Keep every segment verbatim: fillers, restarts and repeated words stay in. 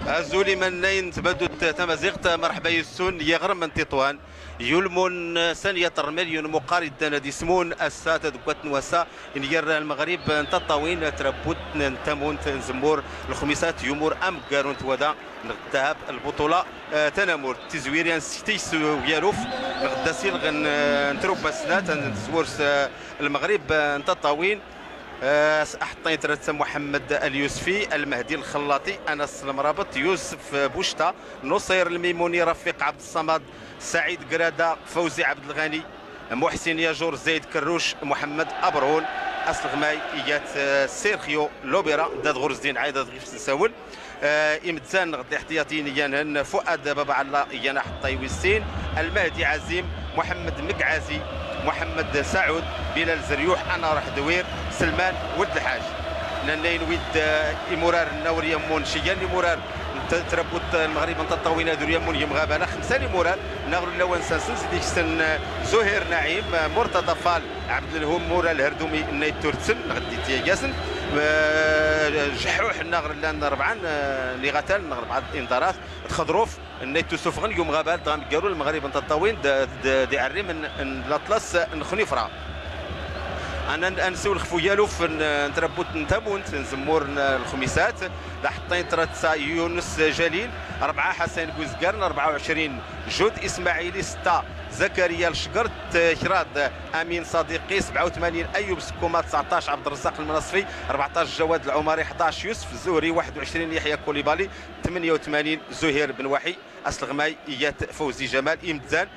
Azul imannayen n tbadut tamaziɣt, merḥba yes-wen, iɣrem n Tiṭwan. Yulmun sanya termel yun muqar iddan ad ismun ass-a tadeggat n wass-a inger Lmeɣrib n Taṭṭawin, trabut n tamunt n Zemmur Lxmisat, yumur ameggaru n twada neɣ ddahab lbuṭula, eh, tanamurt. Tizwiri ad nsekti s uyaluf neɣ d asilɣ n, eh, n trubbasnat n tzwurt, eh, Lmeɣrib, eh, n Taṭṭawin. Eh, s aḥeṭṭay n tratsa Muḥemmed Lyusfi, Lmehdi Lxellaṭi, Anas Lemrabeṭ, Yusef Bucta, Nuṣir Lmimuni, Rafiq Ɛebd Ṣṣamad, Saɛid Grada, Fawzi Ɛebd Lɣani, Muḥsin Yajur, Zayd Kerruc, Muḥemmed Abrhun. Aselɣmay iga-t, eh, Sergio Lobera, Dad Ɣurzdin Ɛayda, dɣi f-, nsawel. Eh, imezzan ɣ-d iḥtiyaṭiyen igan-n Fuad Baba Ɛella, igan aḥeṭṭay wis sin, Lmehdi Ɛazim, Muḥemmed Megɛazi, Muḥemmed Saɛud, Bilal Zeryuḥ, Anar Ḥdwir, Selman Weld Lḥaj. Nannayen wid, eh, imurar n ur yammun, cigan imurar n t-, trabut n Lmeɣrib n Taṭṭawin ad ur yammun yemɣabala, xemsa n imurar, nna ɣer ulawen sansen, zid iksen, eh, Zuhir Naɛim, eh, Murtada Fall, Ɛebd Lhum, Mura Lherdumi, nna itturtsen, neɣ d-ittyagasen, eh, Jeḥḥuḥ, nna ɣer llan rebɛa, eh, n iɣatan, neɣ rebɛa n inḍarat, d Xeḍruf, nna ittusufɣen yumɣabal, dɣa ameggaru Lmeɣrib n Taṭṭawin d, d, d iɛerrimen n, n Laṭlas n Xnifra. Ad n-, ad nsiwel xef uyaluf n, n trabut n tamunt n Zemmur n Lxmisat, d aḥeṭṭay n tratsa Yunus Jalil, rebɛa Ḥasan Buzgar, rebɛa u ɛecrin Jud Ismaɛili, setta Zakariya Lecgert, kraḍ Amin Sadiqi, sebɛa u tmanin Ayub Sekuma, tseɛṭac Ɛebd Rrezzaq Lmenṣfi, rbeɛṭac Jawad Lɛumari, ḥdac Yusef Zuhri, waḥed u ɛecrin Yeḥya Kulibali, tmenya u tmanin Zuhir Benwaḥi. Aselɣmay iga-t Fawzi Jamal. Imezzan,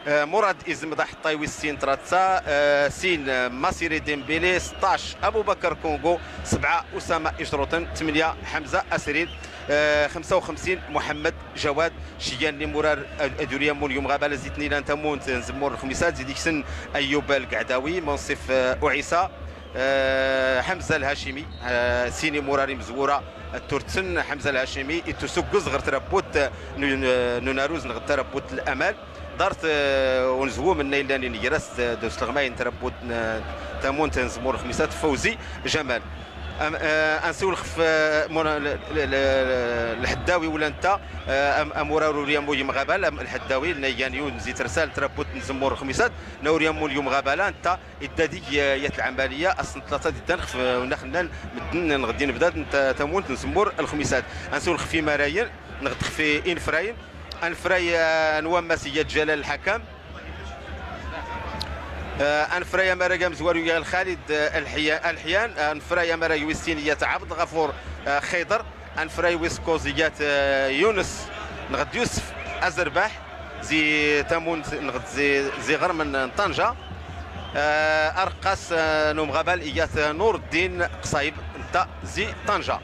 eh, Murad Izem d aḥeṭṭay wis sin tratsa, eh, sin, eh, Masiri Dembélé, seṭṭac Abubakar Kongo, sebɛa Usama Ijruten, tmenya Ḥemza Asrin, eh, xemsa u xemsin Muḥemmed Jawad. Cigan n imurar ad, ad ur yammun yumɣabal, zid-ten ilan tamunt n Zemmur Lxmisat, zid iksen Ayub Lqeɛdawi, Munsif, eh, Uɛisa, eh, Ḥemza Lhacimi, eh, sin imurar imezwura ad turtsen. Ḥemza Lhacimi ittusuggez ɣer trabut n, n, n unaruz neɣ d trabut n Lamal. Ḍart, eh, unezwum nna illan ingr-as d, d uselɣmay n trabut n, tamunt n Zemmur Lxmisat, Fawzi Jamal. Am, eh, ad nsiwel xef, eh, mura-, l, l, l, Lḥeddawi wala netta, eh, am, amurar ur yammun yemɣabal, am, Lḥeddawi, nna igan yun zi trsal n trabut n Zemmur Lxmisat, nna ur yammun yemɣabal, netta idda-d ig, eh, yat lɛamaliya, ass n tlata d-iddan xef, eh, wna xennan medden neɣ d inebdad n ta-, tamunt n Zemmur Lxmisat. Ad nsiwel xef imarayen, neɣ d xef inefrayen. Anefray, eh, n wammas iga-t Jalal Lḥakam. Eh, anefray amarag amezwaru iga-t Lxalid, eh, Lḥya-, Lḥyan. Eh, anefray amarag wis sin iga-t Ɛebd Lɣafur, eh, Xidr. Anefray wis kuẓ iga-t, eh, Yunes neɣ d Yusef Azerbaḥ, zi tamunt neɣ d zi, zi iɣrem n, n Ṭanja. Eh, areqqas, eh, n umɣabal iga-t Nureddin Qṣayb, netta zi Ṭanja.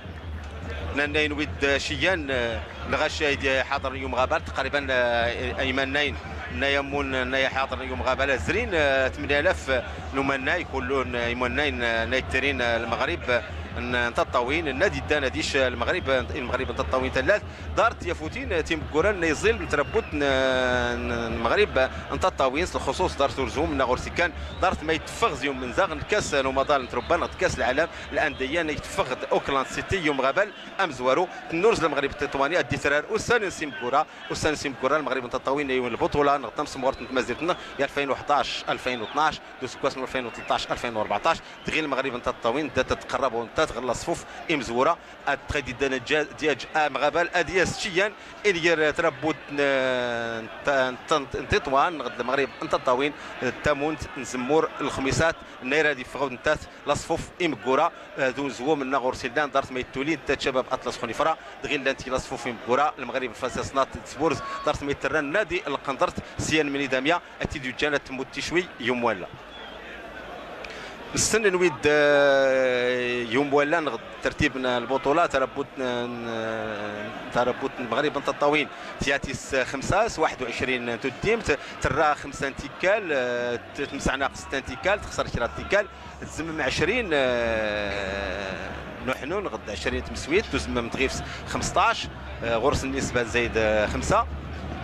Nannayen wid, eh, cigan, eh, lɣaci ay d-iḥaḍren i umɣabal, taqriban, eh, ay imannayen nna yammun, nna iḥaḍren i umɣabal, zrin, eh, tmenya alaf n umannay, kullu n, eh, imannayen, eh, nna ittrin, eh, Lmeɣrib, eh, n, n Taṭṭawin, nna d-iddan ad ic, eh, Lmeɣrib, eh, Lmeɣrib n Taṭṭawin tallalt, ḍart tyafutin, eh, timgguran nna iẓil n trabut n, n, n Lmeɣrib, eh, n Taṭṭawin, s lxuṣuṣ ḍart urzum nna ɣur-s ikkan, ḍart ma iteffeɣ zi umenzaɣ n kas n umaḍal n trubba neɣ d kas lɛalam, Landiya nna iteffeɣ d Auckland City i umɣabal amezwaru. Tennurez Lmeɣrib n Tiṭwani ad d-itrar ussan n simgura, ussan n simgura Lmeɣrib n Taṭṭawin i lbuṭula neɣ tamsemɣert n tmazirt-nneɣ i alfayn u ḥdac, alfayn u tnac, d useggas n alfayn u tleṭṭac, alfayn u rbeɛṭac, dɣi Lmeɣrib n Taṭṭawin da tqerrab u da tɣella ṣṣfuf imezwura, ad tɣid iddan ad ja-, ad yaǧ amɣabal ad yas ciyan inger trabut n, n, n, n Tiṭwan neɣ d Lmeɣrib n Taṭṭawin d tamunt n Zemmur Lxmisat. Nna ira ad iffeɣ awd nettat laṣfuf imggura, eh, d unezwum nna ɣur-s illan, ḍart ma ittulin netta d cabab Aṭlas Xunifra, dɣi llant laṣfuf imggura, Lmeɣrib Lfas Yaṣnaṭ d Tburz, ḍart ma itterran Nadi Lqendert, syan mnidamya, ad t-id-yuǧǧan ad temmut ticwi yum walla. Nessen nwid, eh, yum walla neɣ tertib n lbuṭula, tarabbut n, n, tarabbut n Lmeɣrib n Taṭṭawin, tyatis xemsa s waḥed u ɛecrin n tuddimt, terra xemsa n tikkal, eh, t-, tmseɛ naqes setta n tikkal, texser kra n tikkal, tzemmem ɛecrin, eh, n uḥnun, ɣed ɛecrin tmeswit, tuzemmem tɣift xemsṭac, eh, ɣur-s nnisba n zayd, eh, xemsa.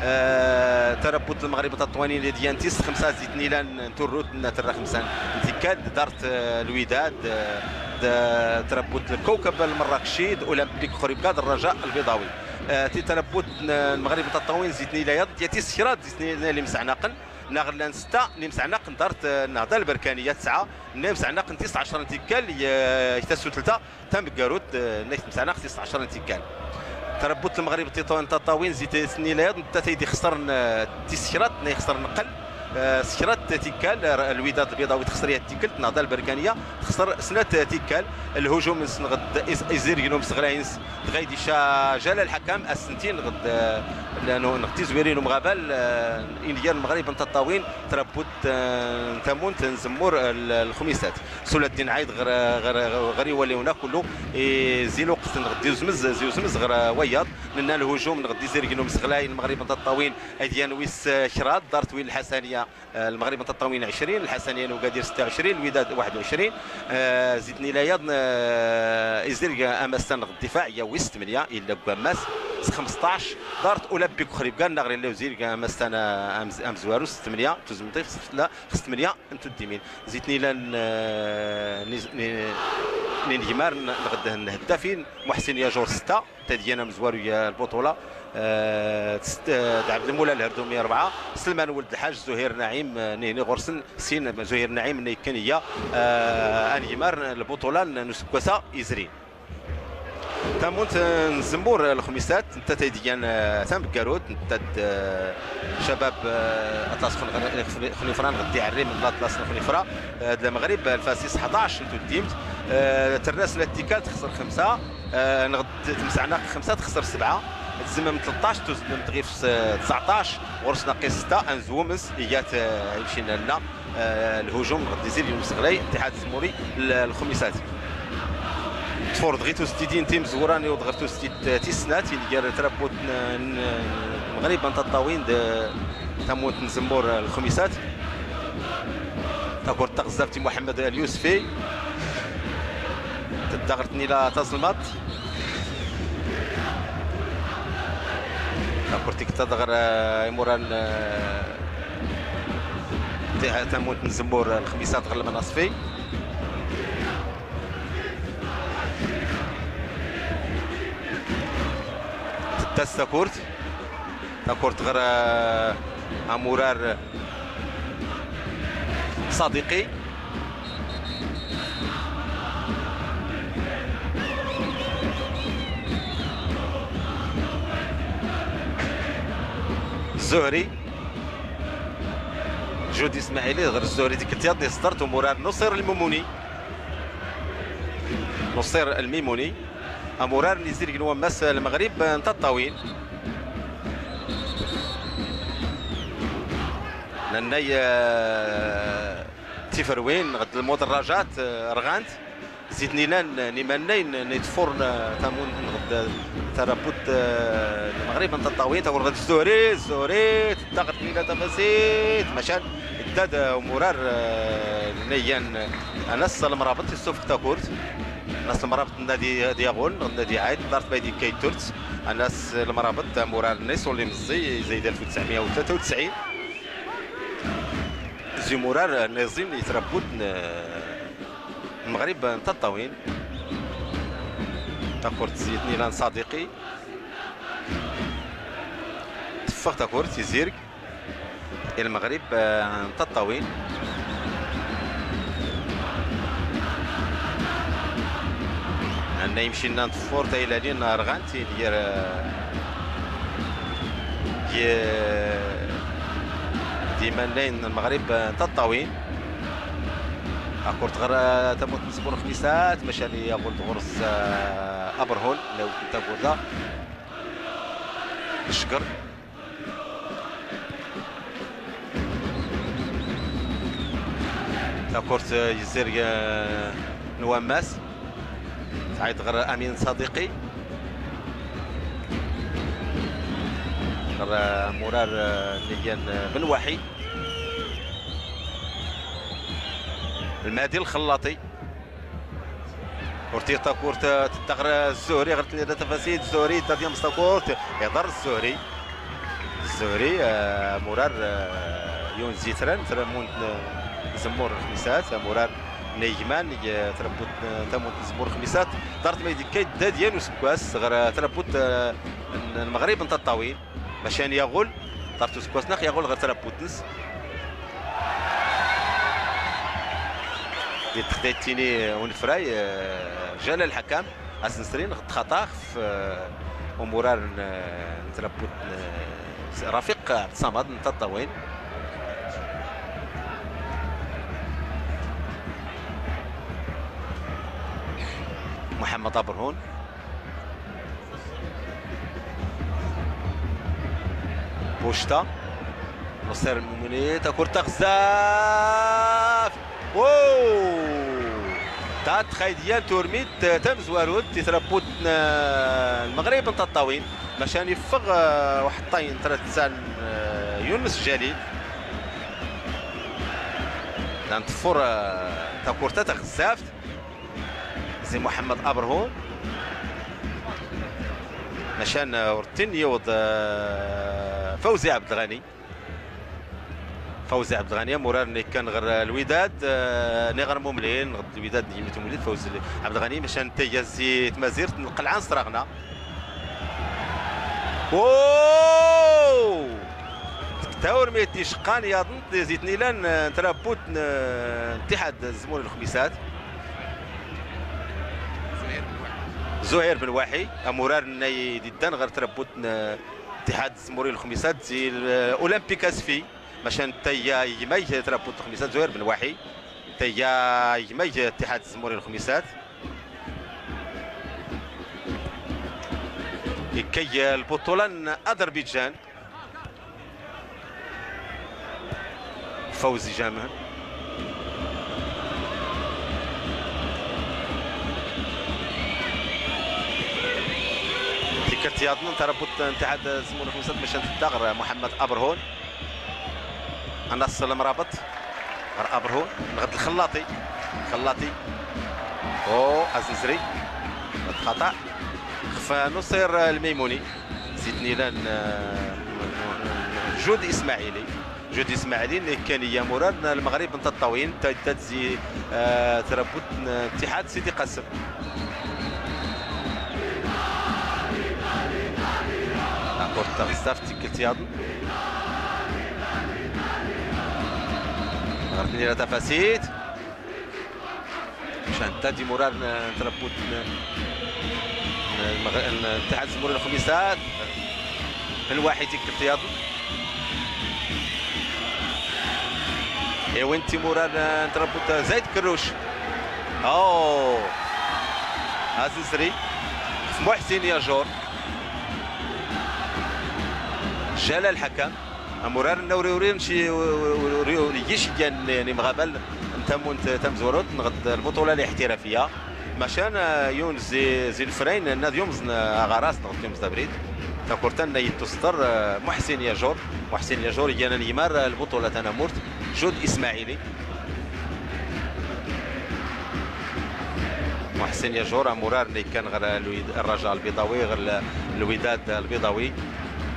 Eh, tarabbut n Lmeɣrib n Taṭṭwanin d yan tis xemsa zid tnilan n turrut n terra xemsa n tikkal, dart, eh, Lwidad, eh, آه، تربوت الكوكب المراكشي د اولمبيك خريبكا د الرجاء البيضاوي. آه، تي تربوت ن-، المغرب نطاطاوين زيتني لا يض، ياتي سكرات زيتني لا لي مسعناقن. ناغلان ستة، ني مسعناقن دارت، آه، النهضة البركانية تسعة، ني مسعناقن تسعة عشر انتكال، ي-، يتسو ثلاثة، تام بكاروت، آه، ني مسعناق تسعة عشر انتكال. تربوت المغرب تيطو-، نطاطاوين زيتني لا يض، نتا تيدي خسر ن-، تي سكرات، ني خسر نقل. آه، سكرات تيكال، آه، الوداد البيضاوي تخسر يا تيكلت، نهضة البركانية تخسر سنات تيكال. الهجوم نس نغد إز-، إزير ينوم سغلاينس، دغايدي شا جلال الحكام السنتين نغد، آه، لأنه نغد تيزويرين ومغابل، آه، إن ديال المغرب نطاطاوين، تربوت، آه، تامون تنزمور ال-، الخميسات. سول الدين عايد غير، غير، غير يوليونا كله، إي، زيلو قسن غد يزمز، زيوزمز غير وياض. لأن الهجوم نغد إزير ينوم سغلاين المغرب نطاطاوين، أديان ويس، آه، شراد، دارت وين الحسنية. آه، المغرب نطاطاوين عشرين، الحسنية وكادير ستة وعشرين، الوداد واحد وعشرين، آه، زيتني لا يض، آه، إزيرغ أمستان الدفاع ياوي ست ثمانية، إلا كواماس خمسطاش، دارت أولمبيك خريبكا، نغري لو زيرغ أمستان، آه، أمز-، أمزوارو ست ثمانية، توزمطيف لا، خمس ثمانية، انتو الديمين. زيتني لان، آه، نز-، ن-، نين جمار ن-، نغد الهدافين، محسن ياجور ستة، تديانا مزوارو يا البطولة. آه، تست-، آه، عبد المولى الهردومي أربعة، سلمان ولد الحاج، زهير نعيم، آه، نهني غرسن، سين زهير نعيم، نيكن هي، آه، أنيمار البطولة ن-، نسكوسا إزرين. تامونت، آه، نزمور الخميسات، نتا تيديان، آه، تام بكاروت، نتا د-، آه، شباب، آه، أطلس خن-، خن-، خنيفران، غدي عري من الأطلس خنيفرة، آه، د المغرب، الفاسيس حداش، نتو ديمت، آه، ترناس لاتيكال تخسر خمسة، آه، نغد تمسعنا خمسة تخسر سبعة، تزمم ثلطاش، تزمم تغيف س-، تسعطاش، غرس ناقص ستة، أنزومس، إيات، آه، يمشينا لنا، آه، الهجوم، نغد يزيد يمس غلاي، اتحاد الزموري، ال-، الخميسات. تفور دغيتو ستيدين تيم زوراني ودغرتو ستيد تيسنات، يلقى تربوت ن-، ن-، المغرب أن تطاوين د-، تموت نزمور الخميسات. تاكورت تغزفتي محمد اليوسفي. تدغرتني لا تزلمط. تاكورتي كتدغر، آه، إموران، آه، تي-، تموت نزمور الخميسات غير المناصفي. تدس تاكورت. تاكورت غير، آه، أمورار صديقي. الزهري. جودي إسماعيلي، غير الزهري ديك التياض اللي صدرت ومورار نصير الميموني. نصير الميموني. أمورار نزير جنوا مس المغرب، آه، نتا الطويل. لأن، آه، تيفروين غد المدرجات، آه، رغانت. زيتني لان نيمانين نيتفورن، آه، تامون غد ترابط، آه، المغرب نتا الطويل، تقول غد الزهري، الزهري، تدغر ليلة تفاسيت، مشان الداد، آه، ومرار، آه، نيان، آه، أنس المرابط يصوفق تاكورت. أنس المرابط النادي دياغون، النادي عايد، دارت بايدي كايتورت. أنس المرابط، آه، مرار نيس ولي مزي، زايد ألف وتسعمية وتلاتة وتسعين. زي مرار نيزين يتربوت ن-، المغرب نتا الطويل. تاكورت زيتني لان صديقي. تفخ تاكورت يزيرك. المغرب، آه، نتا الطويل. عندنا يمشي لنا نتفور تا إلى لين رغانتي ديال، آه، دي-، ديما لين المغرب، آه، نتا الطويل. أكورت غير، آه، تموت نسبور خميسات، مشان ياخد غرس، آه، أبرهون، لو كنت أقول ذا. الشقر. تاكورت يزير، آه، نواماس. تعيط غير أمين صديقي. غير، آه، مرار، آه، نيان، آه، بن وحي. المهدي الخلاطي. كورتي تا كورت تدغر الزهري، غير تلاتة تفاسيد، الزهري تا ديال مصطفى كورت، يضر الزهري. الزهري، آه، مرار، آه، يون زيتران، ترمون، آه، زمور الخميسات، آه، مرار N igman g trabut n tamunt n Zemmur Lxmisat, dart ma d-ikka idda d yan useggas ɣer trabut n Lmeɣrib n Taṭṭawin. Maca n yaɣul, dart useggas nax yaɣul ɣer trabut-ns. Di texdayt-nni unefray, eh, Jalal Ḥakam, asensri, nɣed xaṭa ɣef, eh, umurar n, eh, n trabut n, eh, Rafiq Ɛebd Ṣṣamad n Taṭṭawin. Muḥemmed Abrhun. Bucta. Nuṣir Lmumni, takurt taɣezzaft. Wow! Ta txayd yan turmit tamezwarut i trabut n, eh, Lmeɣrib n Taṭṭawin. Maca n iffeɣ, eh, uḥeṭṭay n tratsa n, eh, Yunes Jalil. Dan teffur, eh, takurt-a taɣezzaft. Zi Muḥemmed Abrhun. Maca n, eh, ur tin yiweḍ, eh, Fawzi Ɛebdelɣani. Fawzi Ɛebdelɣani, amurar n ikkan ɣer, eh, Lwidad, eh, niɣer Mumlil, nɣed Lwidad n yimit Mumlil, Fawzi Ɛebdelɣani, maca n tayya zi tmazirt n lqelɛa n Sraɣna. Wow! Tawrmit iceqqan yaḍen zi tnilan, eh, n trabut n, eh, Ttiḥad Zemmuri Lxmisat. Zuhir Ben Waḥi, amurar n ay d-iddan ɣer trabut n, eh, Ttiḥad Zemmuri Lxmisat zi, eh, Olympique Asfi, maca n tayya gma-g trabut Lxmisat, Zuhir Ben Waḥi, tayya gma-g Ttiḥad Zemmuri Lxmisat. Ikkay lbuṭula n Aderbijan. Fawzi Jamal. Tikkelt yaḍen, trabut n Ttiḥad Zemmuri Lxmisat, maca n tedda ɣer Muḥemmed Abrhun. Anas Lemrabeṭ ɣer Abrhun, nɣed Lxellaṭi. Lxellaṭi. O, Azenzri. Nɣed xaṭa. Xef Nuṣir Lmimuni. Zi tnilan, eh, Jud Ismaɛili. Jud Ismaɛili, nekk kan i yamurar n Lmeɣrib n Taṭṭawin, ta, ta zi, eh, trabut n Ttiḥad Sidi Qasem. Takurt taɣezzaft tikkelt yaḍen. Ɣer tnila tafasit. Maca n ta d imurar n, n trabut n, n, n, n Ttiḥad Zemmuri Lxmisat. Ben Waḥi tikkelt yaḍen. Iwin-t imurar n, n trabut Zayd Kerruc. Oh! Azenzri. Muḥsin Yajur. Jalal Ḥakam. Amurar n Uriwri n ci, Uriwri n yiceggan n, n imɣabal n tamunt tamezwarut, nɣed lbuṭula liḥtirafiya. Maca n, eh, yiwen zi, zi lefrayen, n ad yumẓ n, eh, aɣaras, nɣed yumẓ abrid. Takurt-a n yettusṭer, eh, Muḥsin Yajur. Muḥsin Yajur, igan ad yimar, eh, lbuṭula tanamurt, Jud Ismaɛili. Muḥsin Yajur, amurar n ikkan ɣer, eh, Lwid-, Raja Lbiḍawi, ɣer l-, Lwidad Lbiḍawi.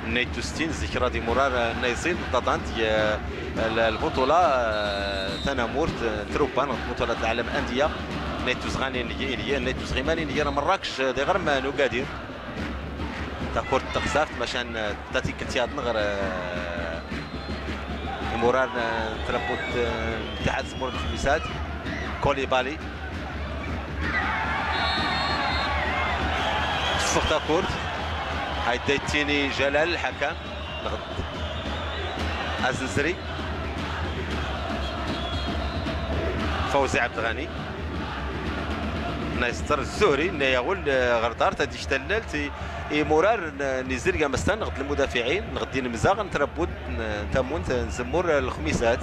N ay tustin, zik rad imurar, eh, n ay ẓid, ḍaḍant, eh, l-, lbuṭula, eh, tanamurt, eh, trubba, neɣ lbuṭula n lɛalam andiya, n ay tuzɣanin, n ay tuzɣimanin, n Mṛakec, eh, d iɣrem, eh, n Ugadir. Takurt taɣezzaft, maca n, eh, ta tikkelt yaḍen ɣer, eh, imurar n, eh, trabut, eh, n Ttiḥad Zemmuri Lxmisat, Koulibaly. Teffeɣ takurt. Ay da yettini Jalal, lḥakam. Nɣed Azenzri. Fawzi Ɛebdelɣani. Nna yesṭer Zuhri, nna yaɣul, eh, ɣer dar, ta d-ikk tallalt, i, imurar n, n izirg amestan, nɣed lmudafiɛin, nɣed inemzaɣ n trabut n, n tamunt n Zemmur Lxmisat.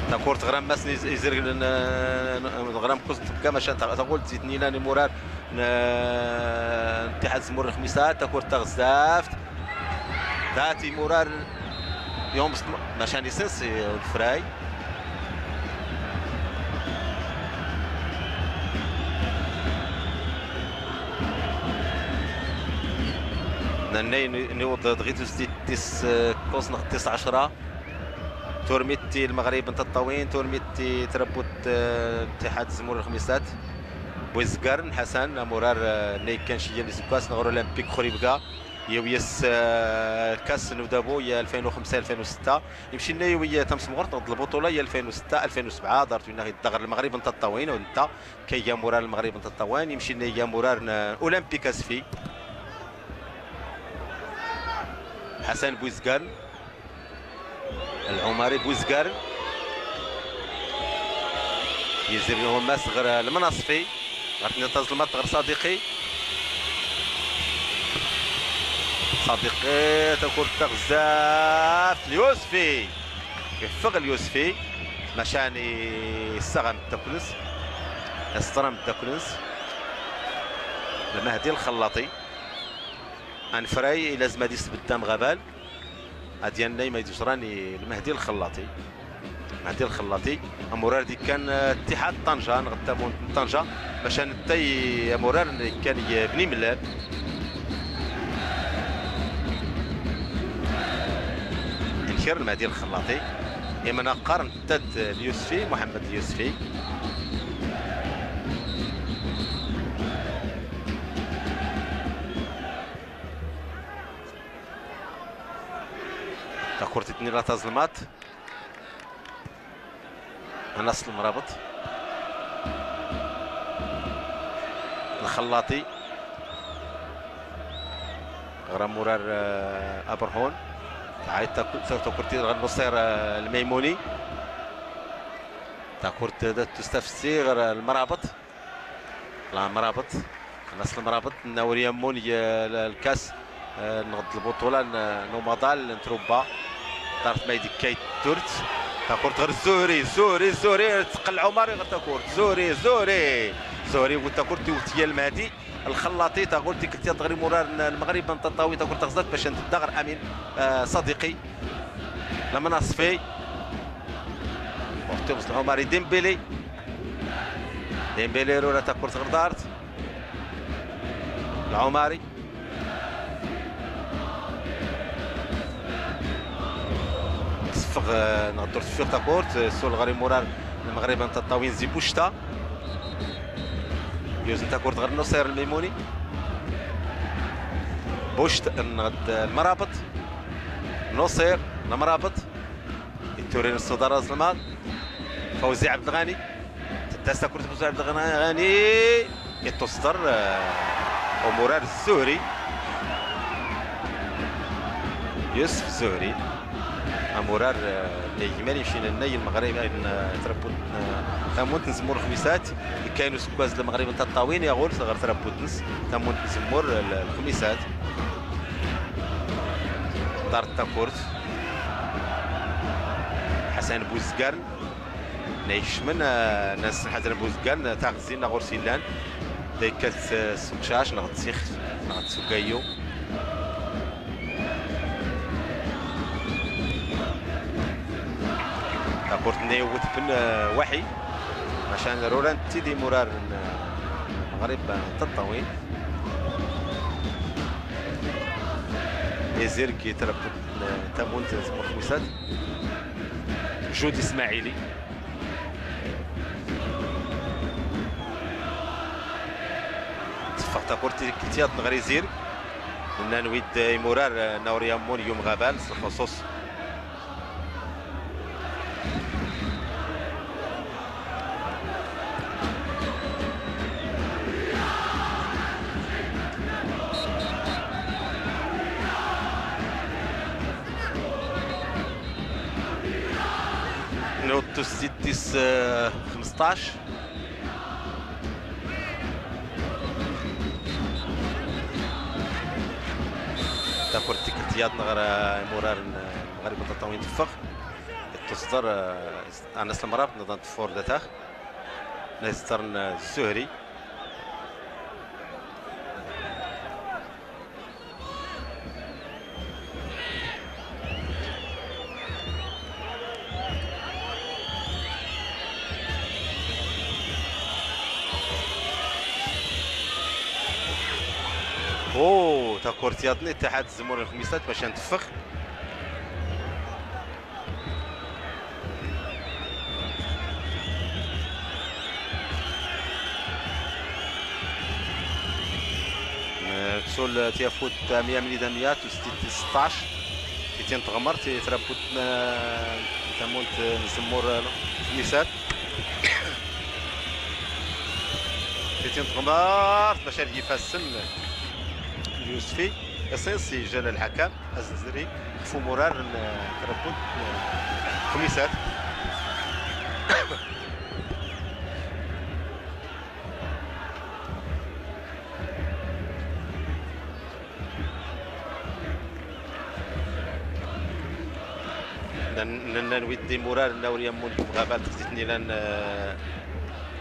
Takurt ɣer ammas n iz-, izirgen n, n, ɣer amkuz n tebga, maca ta-, taɣult zi tnilan imurar n, n Ttiḥad Zemmur Lxmisat, takurt taɣezzaft. Dat imurar Yom s-, maca n isens, eh, lefray. Nannay n-, niweḍ dɣi tusdidt tis, eh, kuẓ neɣ tis ɛecra. Turmit i Lmeɣrib n Tiṭṭawin, turmit i trabut, eh, Ttiḥad Zemmur Lxmisat. Buzgar n Ḥasan, amurar, eh, nna yekkan ciyya n iseggasen ɣer Olympique Khouribga. Yiwi-yas, eh, lkas n udabu i alfin u xemsa alfin u setta. Imcinna yiwi tamsemɣert ɣer lbuṭula i alfin u setta alfin u sebɛa, ḍart winna idda ɣer Lmeɣrib n Tiṭṭawin, u netta kay amurar n Lmeɣrib n Tiṭṭawin, imcinna iga amurar n Olympique Asfi. Ḥasan Buzgar. Lɛumari Buzgar. Yezri Lɛumas ɣer Lmenasfi. Ɣer tniḍ taẓelmaḍt ɣer Sadiqi. Sadiqi, takurt taɣezzaft, Lyusfi. Yeffeɣ Lyusfi. Maca ni yessaɣ ameddakel-ns. Yesṭer ameddakel-ns. Lmehdi Lxellaṭi. Anefray, ilazem ad isbedd amɣabal. Ad yannay ma yeḍran i Lmehdi Lxellaṭi. Lmehdi Lxellaṭi, amurar d-ikkan, eh, Ttiḥad Ṭanja, neɣ d tamunt n Ṭanja, maca netta i amurar n-, ikkan i Bni Mellal. Inkir Lmehdi Lxellaṭi, imnaqar netta d Lyusfi, Muḥemmed Lyusfi. Takurt i tnila taẓelmaḍt. Anas Lemrabeṭ. Lxellaṭi. Ɣer amurar, eh, Aberhun. Tɛayt taku-, ta-, takurt ɣer Nuṣir, eh, Lmaymuni. Takurt da tustafsi ɣer Lemrabeṭ. Lemrabeṭ, Anas Lemrabeṭ, nna ur yammun i, eh, l-, lkas, eh, neɣ d lbuṭula n, n umaḍal n Trubba. Ḍart ma idikka turt. Takurt ɣer Zuhri, Zuhri, Zuhri, teqqel Ɛumari ɣer takurt. Zuhri, Zuhri, Zuhri, u takurt iwet-iya Lmehdi Lxellaṭi, takurt tikkelt-ya ɣer imurar n Lmeɣrib n Tiṭṭawin, takurt taɣezzaft bac ad tedda ɣer Amin, eh, Sadiqi. Lmenasfi. Muḥtimus Lɛumari, Dembélé. Dembélé, rura takurt ɣer ḍart. Lɛumari. Teffeɣ, eh, neɣ ddurt teffeɣ takurt, eh, sul ɣer imurar n Lmeɣrib n Tiṭṭawin Zi Bucta. Yuzen takurt ɣer Nuṣir Lmaymuni. Bucta, neɣ d Lemrabeṭ. Nuṣir, Lemrabeṭ. Itturin s uḍar azelmaḍ. Fawzi Ɛebdelɣani. Tedda-s takurt Fawzi Ɛebdelɣani. Iṭṭuṣ-d, eh, umurar Zuhri. Yusef Zuhri. Amurar, eh, n yegmal imcin nna i Lmeɣrib, n, eh, trabut, eh, tamunt n Zemmur Lxmisat. Ikkayen useggas Lmeɣrib n Tiṭṭawin, yaɣul ɣer trabut-ns, tamunt n Zemmur, eh, Lxmisat. Ḍart takurt. Ḥasan Buzgar. Nna ikecmen, eh, nna nessen Ḥasan Buzgar, nna taɣzi nna ɣur-s illan. Da ikkat, eh, s uqcac, neɣ d sixef, neɣ d s ugayyu. Takurt-nni iwwet Ben, eh, Waḥi. Maca rurant-id imurar n, eh, Lmeɣrib n Tiṭṭawin. Izirg i trabut n, eh, tamunt n Tmurt Wisat. Judi Smaɛili. Teffeɣ takurt tikkelt-yaḍ ɣer Izirg. Nna nwid imurar, eh, nna ur yammun i umɣabal, s lxuṣuṣ Nut tis, eh, xmesṭac. Takurt tikkelt-yaḍ ɣer, eh, imurar n, eh, Lmeɣrib n Tiṭṭawin teffeɣ. Tusḍer, eh, Anas Lemrabeṭ, nna ḍan teffur datax. Nna iẓḍer n, eh, Zuhri. أوه، تاكورت ياض ن اتحاد الزمور الخميسات باش نتفخ. آه، تسول تيافوت مية من دميات وستين ستاش. تيتين تغمر، تي تربوت، آه، تمونت نزمور، آه، خميسات. تيتين تغمر، باش هاد يفسن اليوسفي. اسينسي جلال الحكم. أزنزري، خفو مرار ن-، تربوت، آه، خميسات. نن-، نن-، نويدي مرار ناوريا مول مغابات تزيتني لان، آه،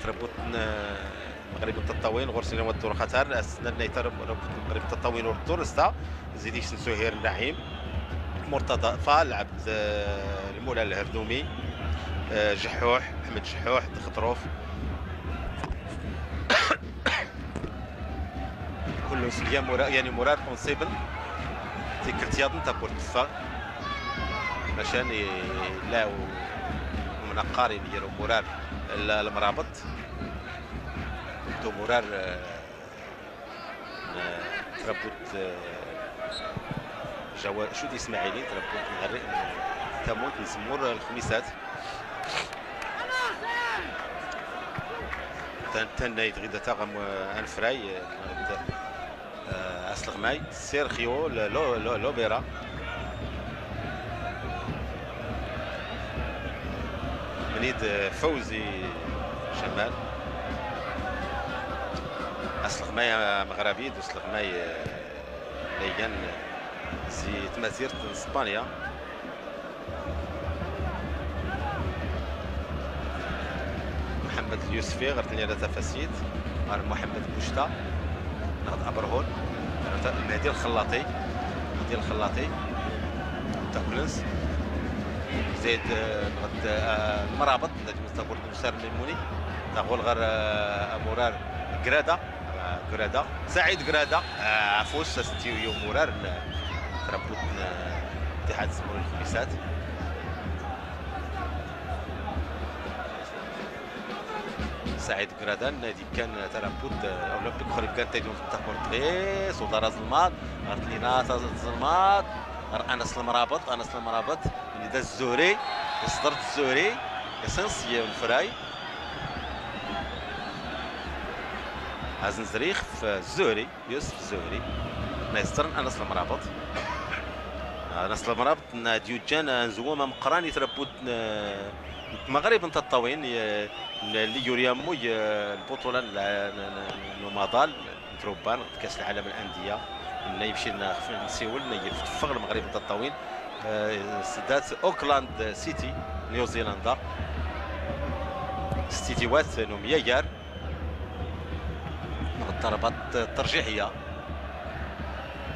تربوت ن-، المغرب التطاوين، غورسينا ودور خطر، أسنان نيتر رب-، المغرب التطاوين والدور استا، زيدي سن سهير النعيم، مرتضى فال، عبد، آه، المولى الهردومي، آه، جحوح، أحمد جحوح، دخطروف. كل سليا مرا-، يعني مراد اونسيبل. تيكلت ياضن تابور تفا. عشان ي-، لا و-، ومن قارن يرو مراد ال-، المرابط. تو مراد، آه، آه، تربوت، آه، جوا-، شو دي اسماعيلي، تربوت نهار، آه، تموت نسمور الخميسات. تن-، تنايت غيدا تاغم، آه، انفراي، آه، غد-، آه، اسلغماي، سيرخيو، ل-، لو-، لو-، لوبيرا. منيد، آه، فوزي شمال. اسلغماي، آه، مغربي، دوس لغماي، آه، ليغان، آه، زي تمازيرت اسبانيا. محمد اليوسفي، غير ثاني على تفاسيت. غير محمد بوشتا. ناخد أبرهون. ناخد المهدي الخلاطي. المهدي الخلاطي. تاكلنس. زيد، آه، ناخد، آه، المرابط. نجم تاكل مسار ميموني. تاغول غير، آه، مرار قرادة. آه، قرادة. سعيد قرادة. آه، عفوس، ستيو يوم مرار. ن-، تربوت، آه، اتحاد الزمور الخميسات. سعيد قرادان، نادي كان تربوت، آه، أولمبيك خريب كان تيدون في التاكورد غيس، وضرز الماط، غرت لينا تاز-، تاز الماط، غر أنس المرابط، أنس المرابط، اللي دا الزهري، يصدر الزهري، يسنس ينفراي. هاز نزريخ في الزهري، يوسف الزهري. ما يسترن أنس المرابط. أنس المرابط، نا ديوجان، آه، نزوم مقران يتربوت، آه، مغرب نتطاوين، ي-، ن-، اللي يوريا مو، ي-، البطولة ال-، ن-، ن-، نوماضال، نتروبان، كأس العالم الأندية. إن يمشي لنا خف-، نسيول، إن يتفق المغرب نتطاوين. آه، سدات أوكلاند سيتي، نيوزيلندا. ستيديوهات نوم يايار. الضربات الترجيحية.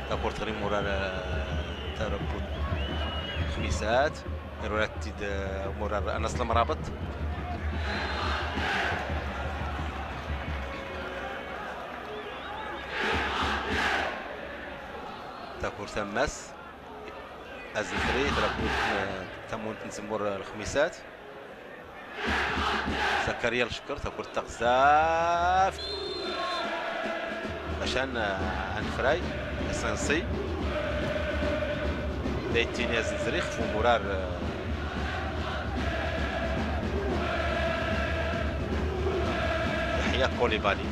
تاكورت غريم مورا ال-، تربوت خميسات. رولات تيد مورا أنس المرابط. تاكورت أماس. أزنزري، تربوت، آه، تمونت نزمور الخميسات. زكريا الشكر، تاكل تغزاف. عشان، آه، انفراي، اسنسي. دايتيني أزنزري، خفو مرار، آه، يحيى كوليبالي.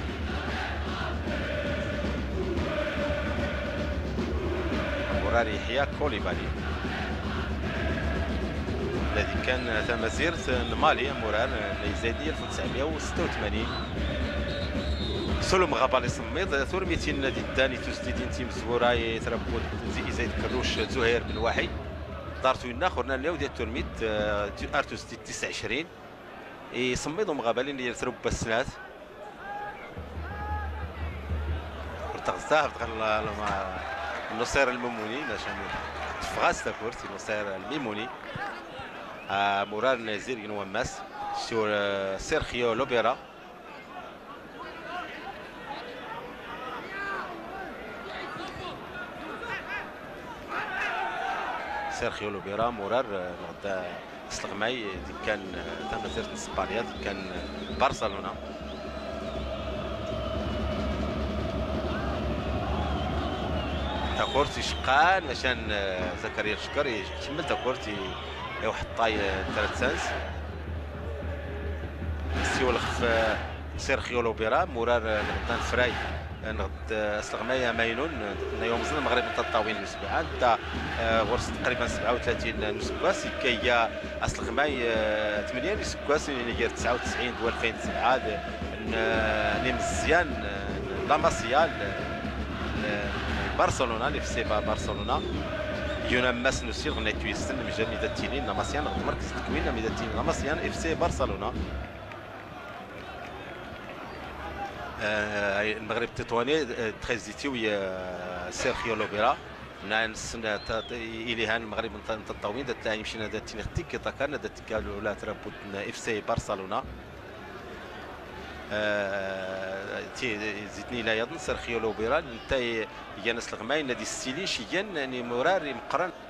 مرار يحيى كوليبالي. الذي كان تمازيرت مالي مرار ليزيدي ألف وتسعمية وستة وثمانين. سلم غابالي سميض، ثورميتين نادي الداني توستيدين تيم زوراي تربوت زي زيد كروش زهير بن وحي. دارتو ينا خورنا ليو ديال تورميت، آه، تو-، ارتو ستي تسعة وعشرين. إي سميض ومغابالين ديال تربة السنات. كرة غزاف دخل ال-، ال-، النصير الميموني، باش يعني تفغاس تا كرة النصير الميموني. آه، مرار نزير ينوى ماس. سور، آه، سيرخيو لوبيرا. Sergio Lobera, murar, eh, neɣ d, eh, asleɣmay, eh, d-ikkan, eh, tamazirt n Spanya, d-ikkan, eh, Barcelona. Takurt iceqqan, macan, eh, Zakaria Lcekr ikemmel takurt i, i uḥeṭṭay, eh, n Trat Sans. Siwel ɣef, eh, Sergio Lobera, murar, eh, neɣ d anefray, eh, neɣ d, eh, asleɣmay amaynun, eh, n yumẓan n Lmeɣrib n Tiṭṭawin n usbuɛ-a. Netta, eh, ɣur-s taqriban sebɛa u tlatin n useggas, ikka iga asleɣmay, eh, tmenya n useggas, inger tesɛa u tesɛin d walfayn d sebɛa, d, n, eh, n imeẓẓyan, eh, n La Masia, n, n Barcelona, n F C Ba-, Barcelona. Yun ammas n usilɣ n tuyest n mejal mi da ttinin La Masia, neɣ d merkez n ttekwin mi da ttinin La Masia, F C Barcelona. Eh, Lmeɣrib Tiṭwani, eh, txezzi-t i, eh, Sergio Lobera. Nna nessen, eh, ta-, ta-, ilihan Lmeɣrib n T-, n Tiṭṭawin, da tla imcina da ttini tiki-taka, da tga lula trabut n F C Barcelona. Eh, ti-, zitni la yaḍn Sergio Lobera, netta i-, igan asleɣmay, nna d issili cigan n imurar imeqqran.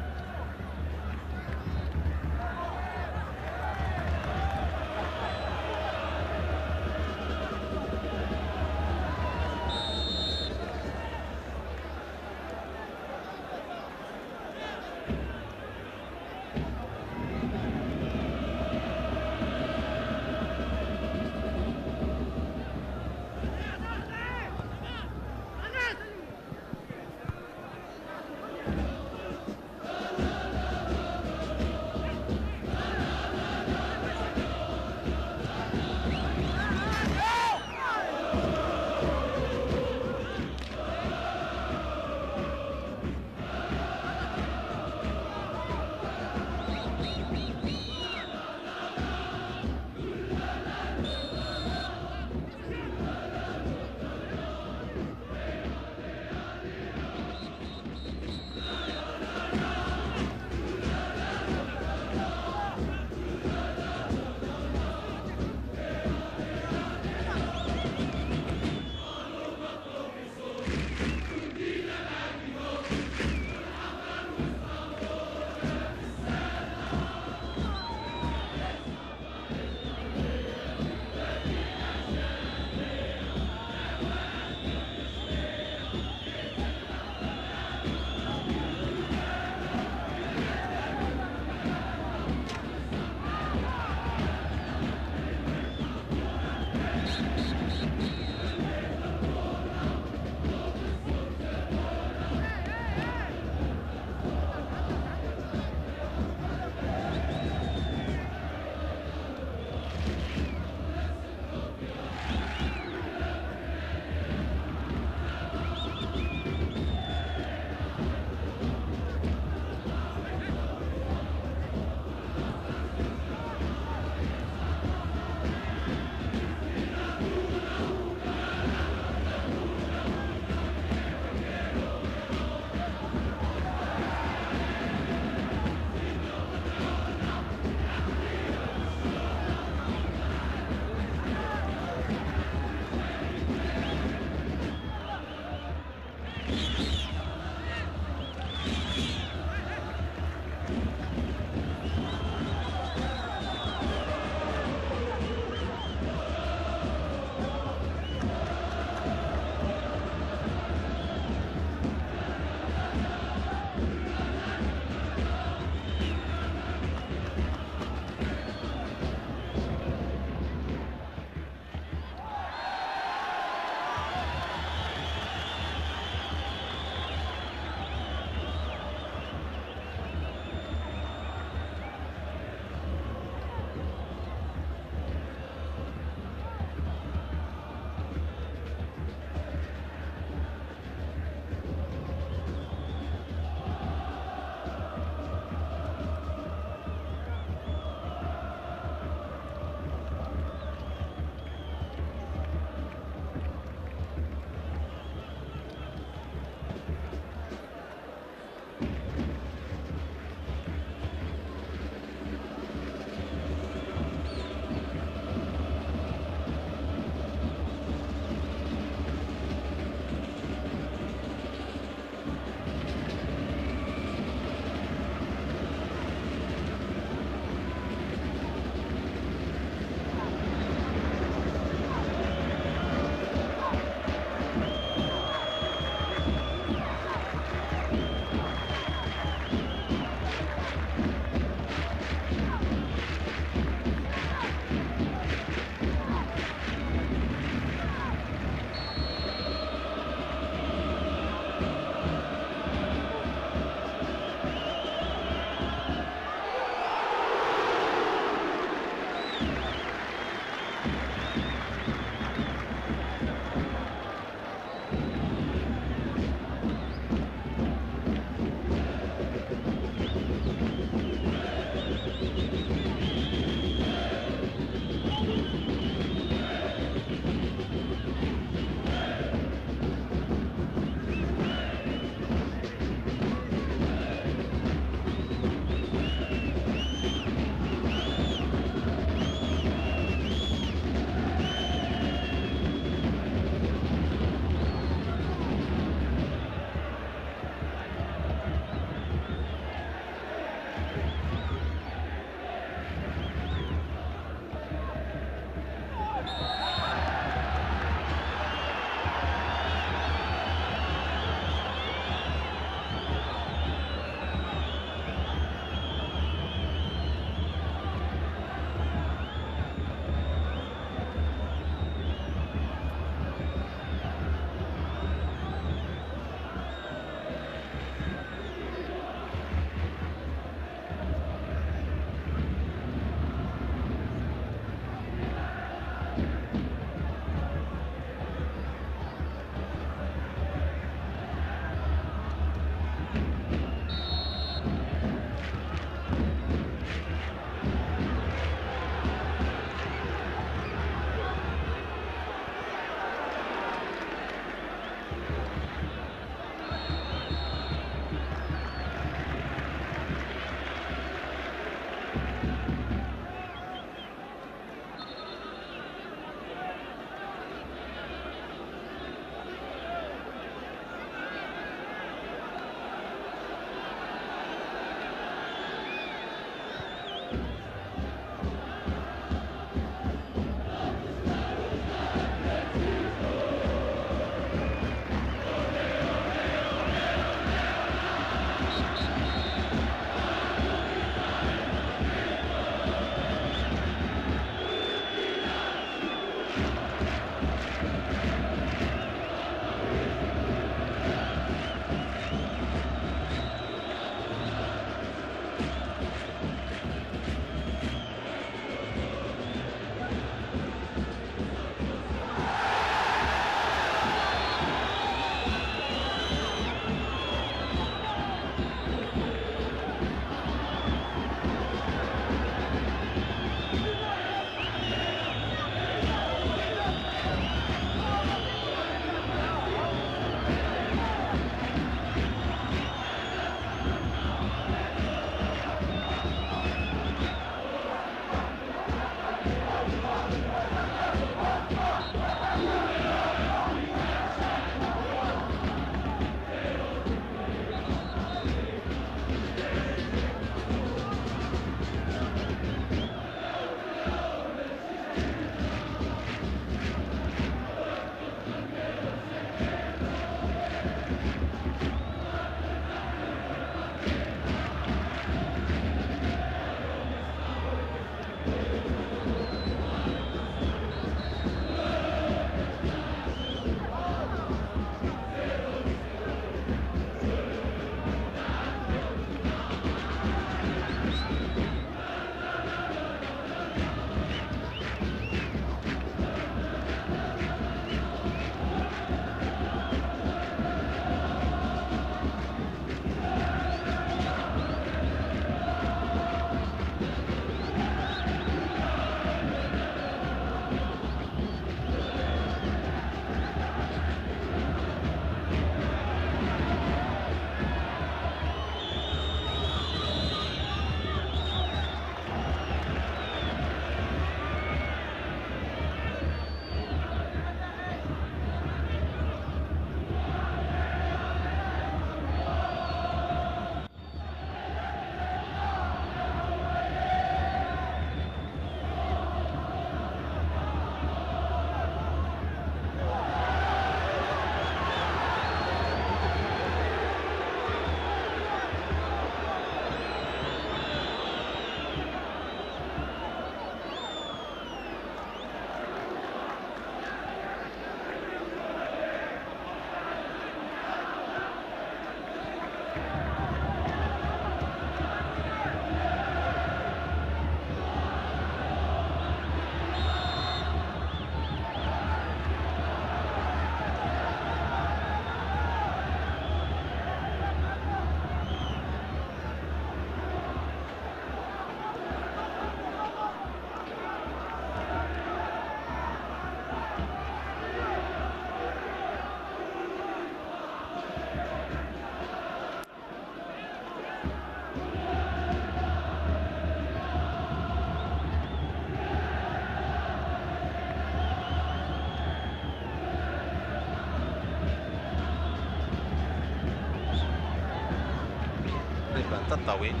Tataouine.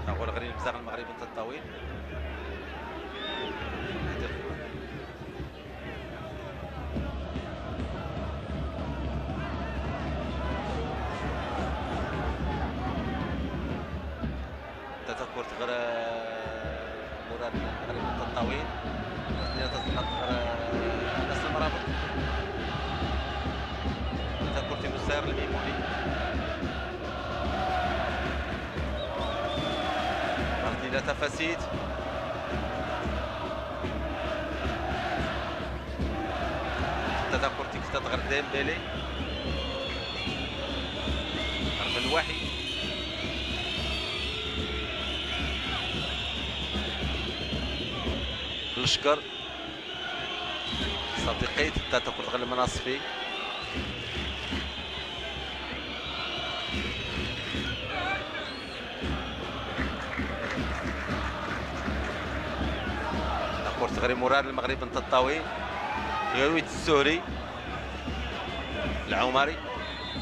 Aɣur ɣer imezdaɣ n Lmeɣrib n Tataouine. Takurt ɣer, eh, Murad Lmeɣrib n Tataouine. Tazlmart ɣer, eh, Anas Lemrabeṭ. Takurt i Nusayr Lmimuni. Ɣer tnila tafasit. Takurt i ktat ɣer Dembélé. Ɣer Belwaḥi. Lecker. Sadiqi, takurt ɣer Lmenasfi. Takurt ɣer Murad Lmeɣrib n Tataouine. Yerwi-d Zzuhri. Lɛumari.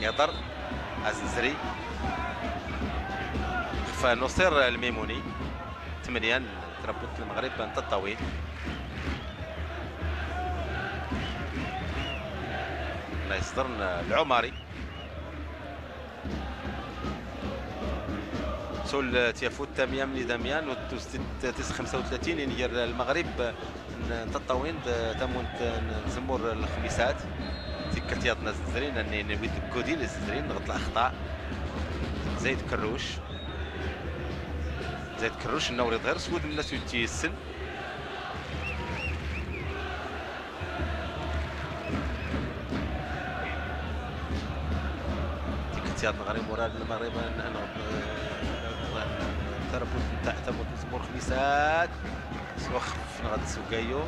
Iḍer. Azenzri. Xef Nusayr Lmimuni. Tmenya n trabut n Lmeɣrib n Tataouine. Nna iṣeḍren Lɛumari. Sul tyafut tamya mnid amya n utus tis xemsa u tlatin inger Lmeɣrib n Tataouine d tamunt n Zemmur Lxmisat. Tikkelt yaḍn azenzri, nna n wid deg udi n azenzri, nɣed laxṭa. Zayd Kerruc. Zayd Kerruc, nna ur iḍhir s wudem-nnes, ur t-yessen. Tikkelt yaḍn ɣer Murad Lmeɣrib, n, n, n, tarbut ntaɛ tamurt n Zemmur Lxmisat. Swaxef nɣed s ugayu,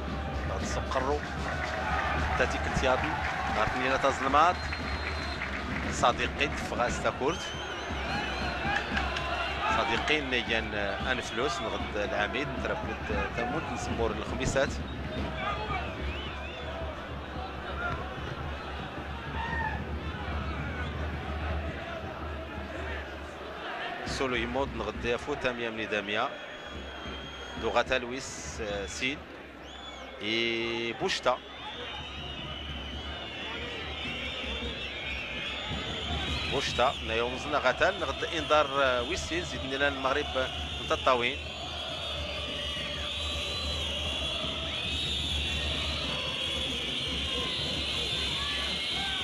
nɣed s uqerru. Ta tikkelt yaḍn, ɣer tnila taẓelmaḍt. Sadiqi, teffeɣ-as takurt. Sadiqi, nna igan, eh, aneflus, nɣed lɛamid, n trabut, eh, tamunt n Zemmur Lxmisat. Sulu yemmud, nɣed yafut amya mnid amya. Duɣa talwis, eh, sin. I Bucta. Bucta, nna yumẓen aɣatal, nɣed inḍar, eh, wis sin, zid-nni lan Lmeɣrib, eh, n Tataouine.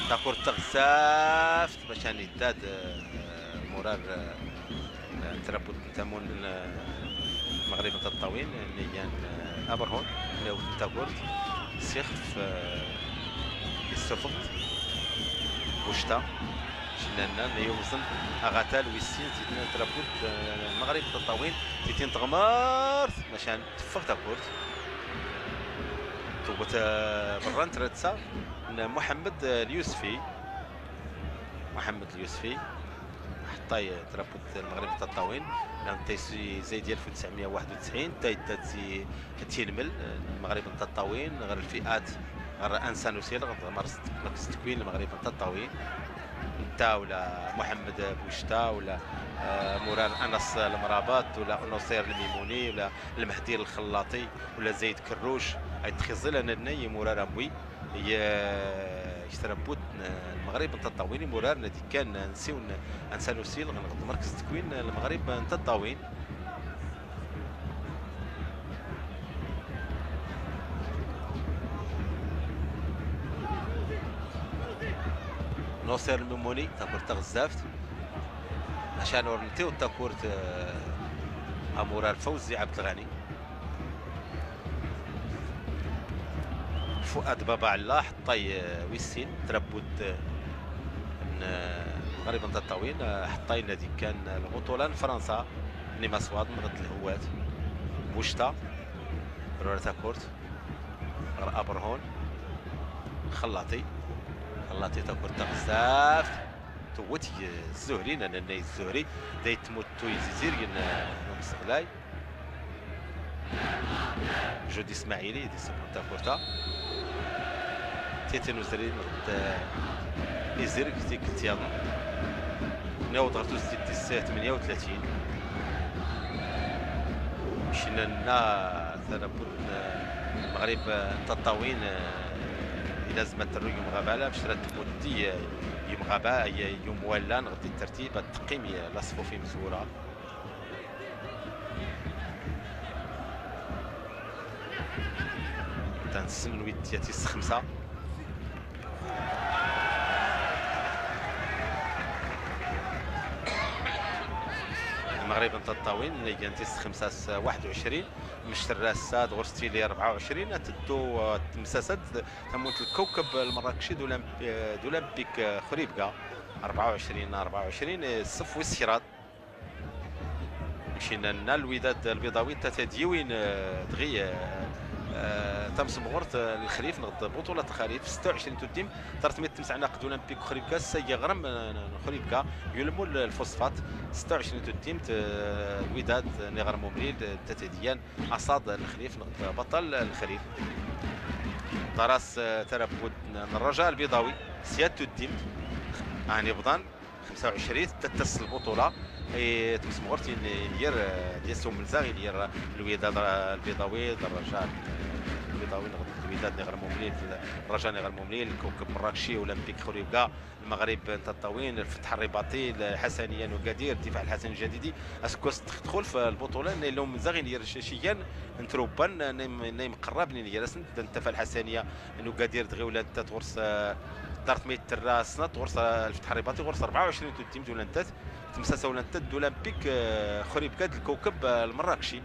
Takurt taɣezzaft, maca nna idda-d, eh, Murad, eh, n trabut n tamunt n, eh, Lmeɣrib n Tataouine, nna igan, eh, Aberhun, nna iwet takurt s ixef, eh, issufeɣ-d Bucta, cnan-nna, nna yumẓen aɣatal wis sin, zid-nni n trabut, eh, Lmeɣrib n Tataouine, titin tɣemart, maca teffeɣ takurt. Tewwet, eh, berra n tratsa n Muḥemmed, eh, Lyusfi. Muḥemmed Lyusfi. Ḥeṭṭay, eh, trabut Lmeɣrib n Tataouine. Nna nta isi Zaydi alef u tesɛemya u waḥed u tesɛin, ta idda-d zi Tilmel, eh, Lmeɣrib n Tataouine, ɣer lfi'at, ɣer ansa n usileɣ, ɣer merkez ttekwin Lmeɣrib n Tataouine. Nta wala Muḥemmed Bucta, wala, eh, Murad Anas Lemrabeṭ, wala Nusayr Lmimuni, wala Lmehdi Lxellaṭi, wala Zayd Kerruc, ay txiẓi lana nna i Murad amwi. Yek trabut n Lmeɣrib n Tataouine, imurar n ad ikkan nsiw n ansa n usil ɣer nɣed merkez ttekwin n Lmeɣrib n Tataouine. Nusayr Lmimuni, takurt taɣezzaft. Maca ur ntiw takurt, eh, amurar Fawzi Ɛebdelɣani. Fuad Baba Ɛella, ḥeṭṭay, eh, wis sin, trabut, eh, n, eh, Lmeɣrib n Tataouine, eh, ḥeṭṭay n ad ikkan, eh, lbuṭula n Fransa, n imaswaḍen ɣed lhewwat. Bucta. Rura takurt ɣer Aberhun. Xellaṭi. Xellaṭi takurt taɣezzaft. Tewwet g Zuhri, nanna-nni Zuhri. Da yettmuttu izizirgen n umseɣlay. Judi Smaɛili, di sbur takurt-a. Titi n uzrin ɣer izirg tikkelt yaḍen. Niweḍ ɣer tusdidt tis tmenya u tlatin. Mecna nna tarabbut n Lmeɣrib n Taṭṭawin, eh, ilazem ad terru yumɣabala, mecna tmuddi, eh, yumɣaba-, y-, yumwallan ɣer di tertib, ad teqqim, eh, laṣfuf imezwura. Tansen n wid tis xemsa. Lmeɣrib n Taṭṭawin, igan tis xemsa s waḥed u ɛecrin, mecterra ass-a d ɣur-s tili rebɛa u ɛecrin, ad teddu, eh, temsasad tamunt Lkawkab Lmeṛṛakci d Ulamp-, eh, d Ulampik, eh, Xribga, rebɛa u ɛecrin, rebɛa u ɛecrin, eh, ṣṣef wis kraḍ. Mecna nna Lwidad Lbiḍawi nta tad yiwin, eh, dɣi, eh, eh, tamsemɣert, eh, n Lexrif neɣ d buṭulat Lexrif, setta u ɛecrin tuddimt, ḍart mi temseɛnaq d Ulampik Xribga, s-, s-, iɣrem, eh, n Xribga, yulmu l-, lfusfaṭ, setta u ɛecrin tuddimt, eh, Lwidad n Iɣrem Umlil, eh, nta tad yan aṣaḍ n Lexrif neɣ d baṭal n Lexrif. Ḍar-as, eh, tarabbut n, n Rraja Lbiḍawi, sya tuddimt, ɛni bḍan, xemsa u ɛecrin, ttat s lbuṭula, i tmesmɣurt in, in yir, eh, d yas umenzaɣ in yir Lwidad, eh, Lbiḍawi, d Rraja, eh, Lbiḍawi, neɣ d Lwidad n Iɣrem Umlil, d Rraja n Iɣrem Umlil, Lkawkab Mṛṛakci, Ulampik Xribga, Lmeɣrib n Taṭṭawin, Lfetḥ Rribaṭi, Lḥasaniya n Ugadir, Ddifaɛ Lḥasani Ljadidi, aseggas tdxul f lbuṭula, n illa umenzaɣ in yir c-, cigan n trubban, n, n, n imqerrab, n yir-asen, d nta f Lḥasaniya n Ugadir, dɣi ula nta ɣur-s, eh, ḍart ma yetterra snat, ɣur-s, eh, Lfetḥ Rribaṭi, ɣur-s rebɛa u ɛecrin tuddimt, ula nta, temsasa ula nta d Ulampik, eh, Xribga d Lkawkab, eh, Lmeṛṛakci.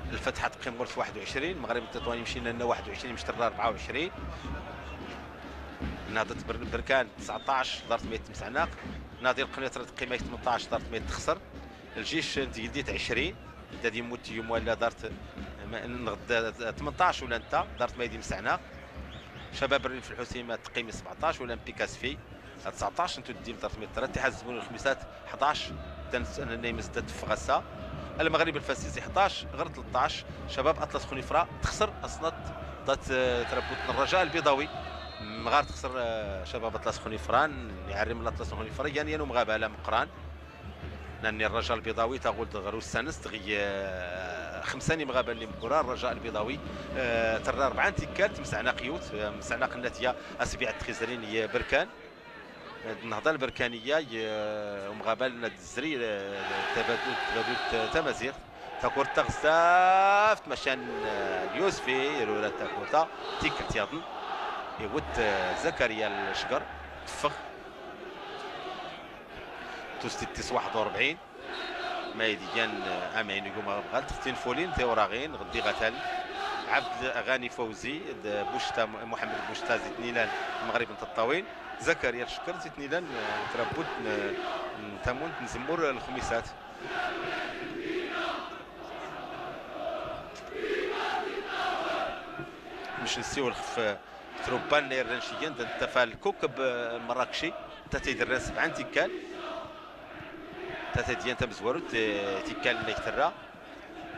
Lfetḥa teqqim ɣur-s waḥed u ɛecrin, Lmeɣrib n Taṭṭawin mecna nna waḥed u ɛecrin, mecterra rebɛa u ɛecrin. Nahḍa Ber-, Berkan tseɛṭac, ḍart ma yettemseɛnaq. Nadi Lqniṭra teqqim ay tmenṭac, ḍart ma yettexser. Lǧic n Tgeldit ɛecrin, da d yemmut yumwalla ḍart, ma, neɣ d, tmenṭac ula nta, ḍart ma yettemseɛnaq. Cabab Rrif Lḥusima teqqim i sbeɛṭac, Ulampik Asfi. Tseɛṭac n tuddimt ɣer tmiṭra, Ttiḥad Zemmur Lxmisat ḥdac, da nennay mezdat teffeɣ ass-a. Lmeɣrib Lfasizi ḥdac ɣer tleṭṭac, Cabab Aṭlas Xnifra texser asnaṭ ḍat, eh, tṛabbut n Rraja Lbiḍawi. Mɣar texser, eh, Cabab Aṭlas Xnifra, n iɛerrim n Aṭlas Xnifra, yan yan umɣabal ameqqran. Nanni Rraja Lbiḍawi taɣult ɣer ussan-is dɣi, eh, xemsa n imɣabalen imgura, Rraja Lbiḍawi, eh, terra rebɛa n tikkal, temseɛnaq yiwet, eh, mseɛnaq nnatya asbiɛ txizrin i Berkan. Nnehḍa Lberkaniya, eh, umɣabal n ad tezri, eh, tabadut, tabadut, eh, tamaziɣt. Takurt taɣezzaft, maca n, eh, Lyusfi, irura takurt-a, tikkelt yaḍen. Iwet, eh, Zakariya Lecger, teffeɣ. Tusdidt tis waḥed u rebɛin. Ma idgan, eh, amɛin igum ɣer bɣalt, tinfulin tiwraɣin, ɣeddi ɣatal. Ɛebd Ɣani Fawzi, d Bucta, Muḥemmed Bucta, zitni lan Lmeɣrib n Tiṭṭawin. Zakariya Lecger, zitni lan, eh, tṛabbut n, n tamunt n Zemmur Lxmisat. Mec nsiwel xef, eh, trubba nna irran ciyyan, d nta f Lkukeb, eh, Mṛakci, nta tid irran sebɛa n tikkal. Nta tid yan tamezwarut, eh, tikkal nna ik terra.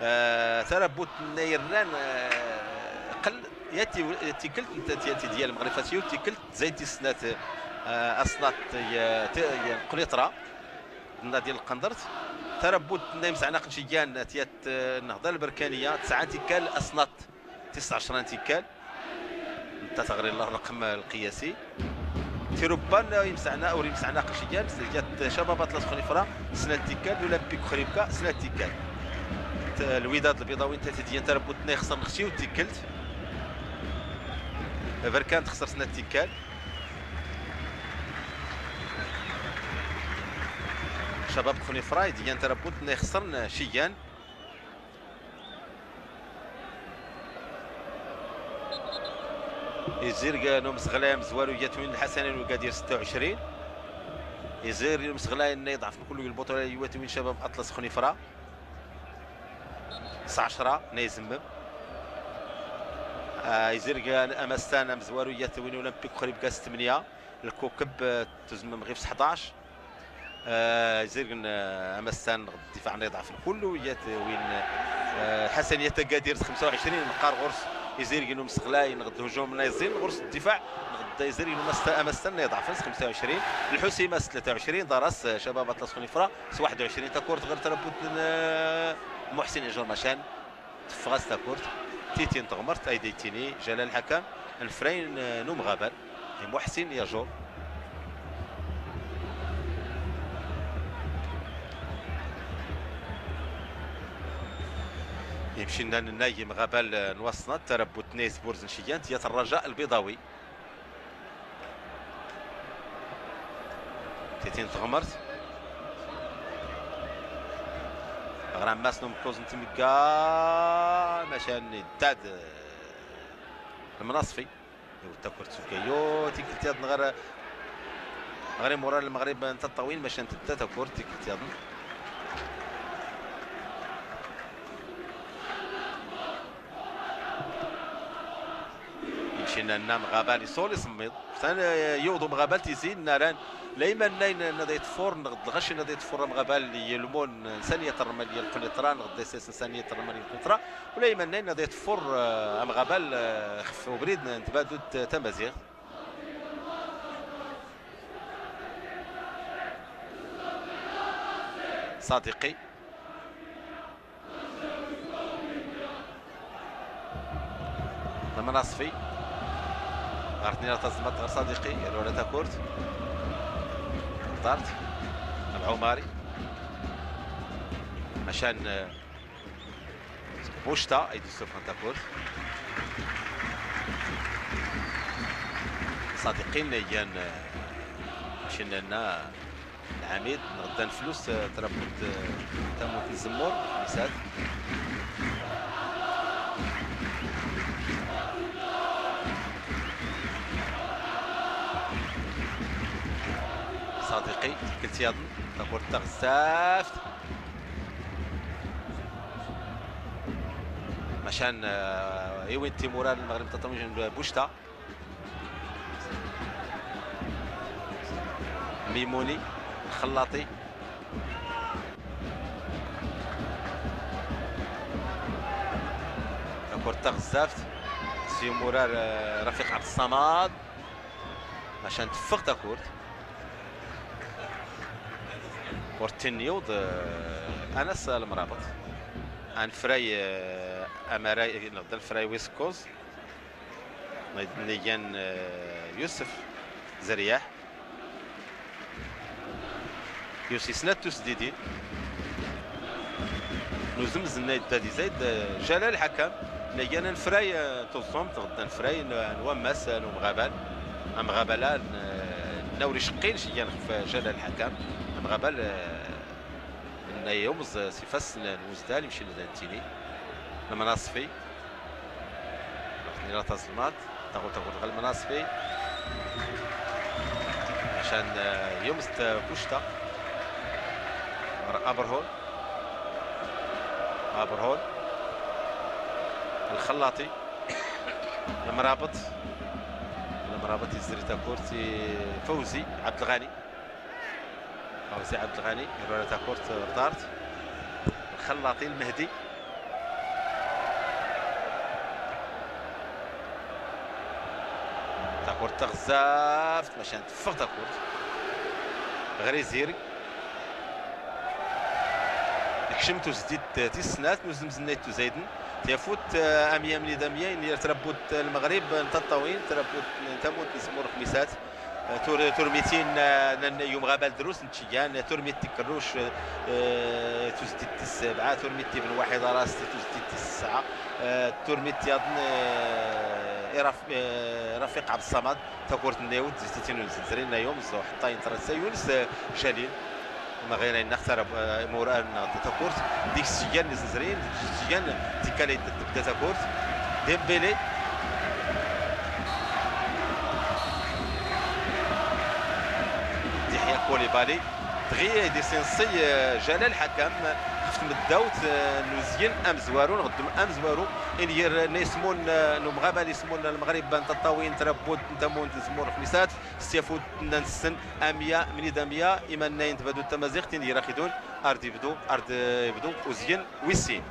Eh, tarabbut nna irran, eh, qel, ya ti-, tikkelt, nta ti-, tid yan Lmeɣrib Fasiw, tikkelt, zayt tis snat, eh, asnaṭ, ya ti-, ya Qniṭra. Nna di Lqendert. Tarabbut nna imseɛnaqen ciyyan, tiyat, eh, Nnehḍa Lberkaniya, tesɛa n tikkal, asnaṭ, tis ɛecra n tikkal. Nta taɣri la rrqem lqiyasi. Tirubba n imseɛna-, ur imseɛnaqen ciyyan, s-, jat Cabab Aṭlas Xnifra, snat tikkal, Lulampik Xribga, snat tikkal. T-, Lwidad Lbiḍawi, nta tid yan tarabbut nna ixṣer xsiw tikkelt. Berkan texṣer snat tikkal. Cabab Xnifra, id yan tarabbut nna ixṣer ciyyan. Izirg n umseɣlay amezwaru Yatwin Lḥasani n Ugadir setta u ɛecrin. Izirg n umseɣlay nna iḍɛef mkul lbuṭula Yatwin Cabab Aṭlas Xnifra. S ɛecṛa, na izemmem. Ah, izirg amastan amezwaru iyyat win Olympique uxrib gas tmenya. Lkukeb, ah, tuzemmem ɣif-s ḥdac. Ah, izirg n, ah, amastan ɣ ddifaɛ na iḍɛfen kullu iyyat win, ah, Ḥasan iyyat Agadir s xemsa u ɛecrin, meqqar ɣur-s izirg n umseɣlay ɣ lhujum na iẓin, ɣur-s ddifaɛ ɣ izirg n umasta-, amastan na iḍɛfen s xemsa u ɛecrin. Lḥusima s tlata u ɛecrin, Daras, ah, Cabab Aṭlas Xnifra s waḥed u ɛecrin. Takurt ɣer trabut n, ah, Muḥsin Ijur Macan. Teffeɣ-as takurt. Titin teɣmert, ay d-yettini Jalal Ḥakam, anefray n, n umɣabal i Muḥsin Ijur. Imcinna nna i umɣabal n waṣnat, tarabut-nni s burz n cigant, iyyat Rraja Lbiḍawi. Titin teɣmert. Ɣer ammas n umekkuẓ n tmegga, maca nni dad Lmnaṣfi. Iwet takurt s ugayyu, tikkelt yaḍn ɣer, ɣer imurar n Lmeɣrib n Tiṭṭawin, maca tedda takurt tikkelt yaḍn. Imcinna nna amɣabal iṣul iṣemmiḍ. Ftan, eh, yiwḍ umɣabal tizi nna ran la imannayn n ad iṭfur, neɣ d lɣaci n ad iṭfur amɣabal yelmun n saniyat rrmal yelqen iṭran, neɣ d ss n saniyat rrmal yelqen iṭran, u la imannayn n ad iṭfur, eh, amɣabal, eh, xef ubrid n tbadut tamaziɣt. Sadiqi. Lmnaṣfi. Ɣer tnila taẓelmaḍt ɣer Sadiqi, irwala takurt. Ḍart. Lɛumari. Macan, eh, Bucta ay d-issufɣen takurt. Sadiqi nna igan, eh, macan nna Lɛamid, neɣ ddan flus, eh, trabut, eh, tamurt n Zemmur, misal. Sadiqi, tikkelt yaḍn, takurt taɣezzaft. Macan, eh, iwin-t imurar n Lmeɣrib n Tiṭṭawin Bucta. Mimuni, Lxellaṭi. Takurt taɣezzaft s imurar, eh, Rafiq Ɛebd Ṣṣamad. Macan teffeɣ takurt. Ur tin yiwḍ, eh, Anas Lemrabeṭ. Anefray, eh, amaray, neɣ d anefray wis kuẓ. Nna igan, eh, Yusef Zeryaḥ. Yusi snat tusdidin. Nuzem zennay dda di zayd, eh, Jalal Ḥakam. Nna igan anefray, eh, tuẓumt, ɣedda anefray n, n wammas, eh, n umɣabal. Amɣabal-a n, eh, nna ur iceqqil, c igan xef Jalal Ḥakam. Amɣabal, eh, nna yumẓ, eh, s ifassen n uzdal, imci nna ntini. Lmnaṣfi. Nila taẓelmaḍt, taɣul, taɣul ɣer Lmnaṣfi. Macan, eh, yumẓ-t Bucta. Ɣer Aberhun. Aberhun. Lxellaṭi. Lemrabeṭ. Lemrabeṭ izri takurt i Fawzi Ɛebdelɣani. Fawzi Ɛebdelɣani, irwala takurt ɣer ḍart. Lxellaṭi Lmehdi. Takurt taɣezzaft, macan teffeɣ takurt. Ɣer izirg. Ikcem tusdidt tis snat, nuzem zennay tuzayden. Tyafut, eh, amya mnid amya, inir trabut Lmeɣrib n Tiṭṭawin, trabut n tamurt n Zemmur Lxmisat. Eh, tur-, turmitin, eh, n, n umɣabal drus n tciggan, eh, turmit tikerruc, eh, eh, tusdidt tis sebɛa, turmit tibn waḥid aras, tusdidt tis tesɛa, eh, turmit yaḍn, eh, Iraf-, eh, Rafiq Ɛebd Ṣṣamad, takurt n Newt, zi titin n uzenzri, nna yumẓ, ḥeṭṭa intrasa Yunes, eh, Jalil. Ma ɣir ayen neɣ tara, eh, imurar neɣ takurt, dik sgan izenzrin, dik sgan tikkal ay tebda takurt. Dembélé. Yahya Koulibaly. Dɣi ay d-isinṣi, eh, Jalal Ḥakam, xef Meddawt, eh, n uzyin amezwaru, nɣeddem amezwaru, inger n ismun, eh, n umɣabal ismun Lmeɣrib n Taṭṭawin, Trabbut n Tamunt n Zemmur Lxmisat, s tyafut n nessen, amya, mnid amya, imannayen n tbadut tamaziɣt, inger ax idun, ar d-ibdu, ar d-ibdu uzyin wis sin.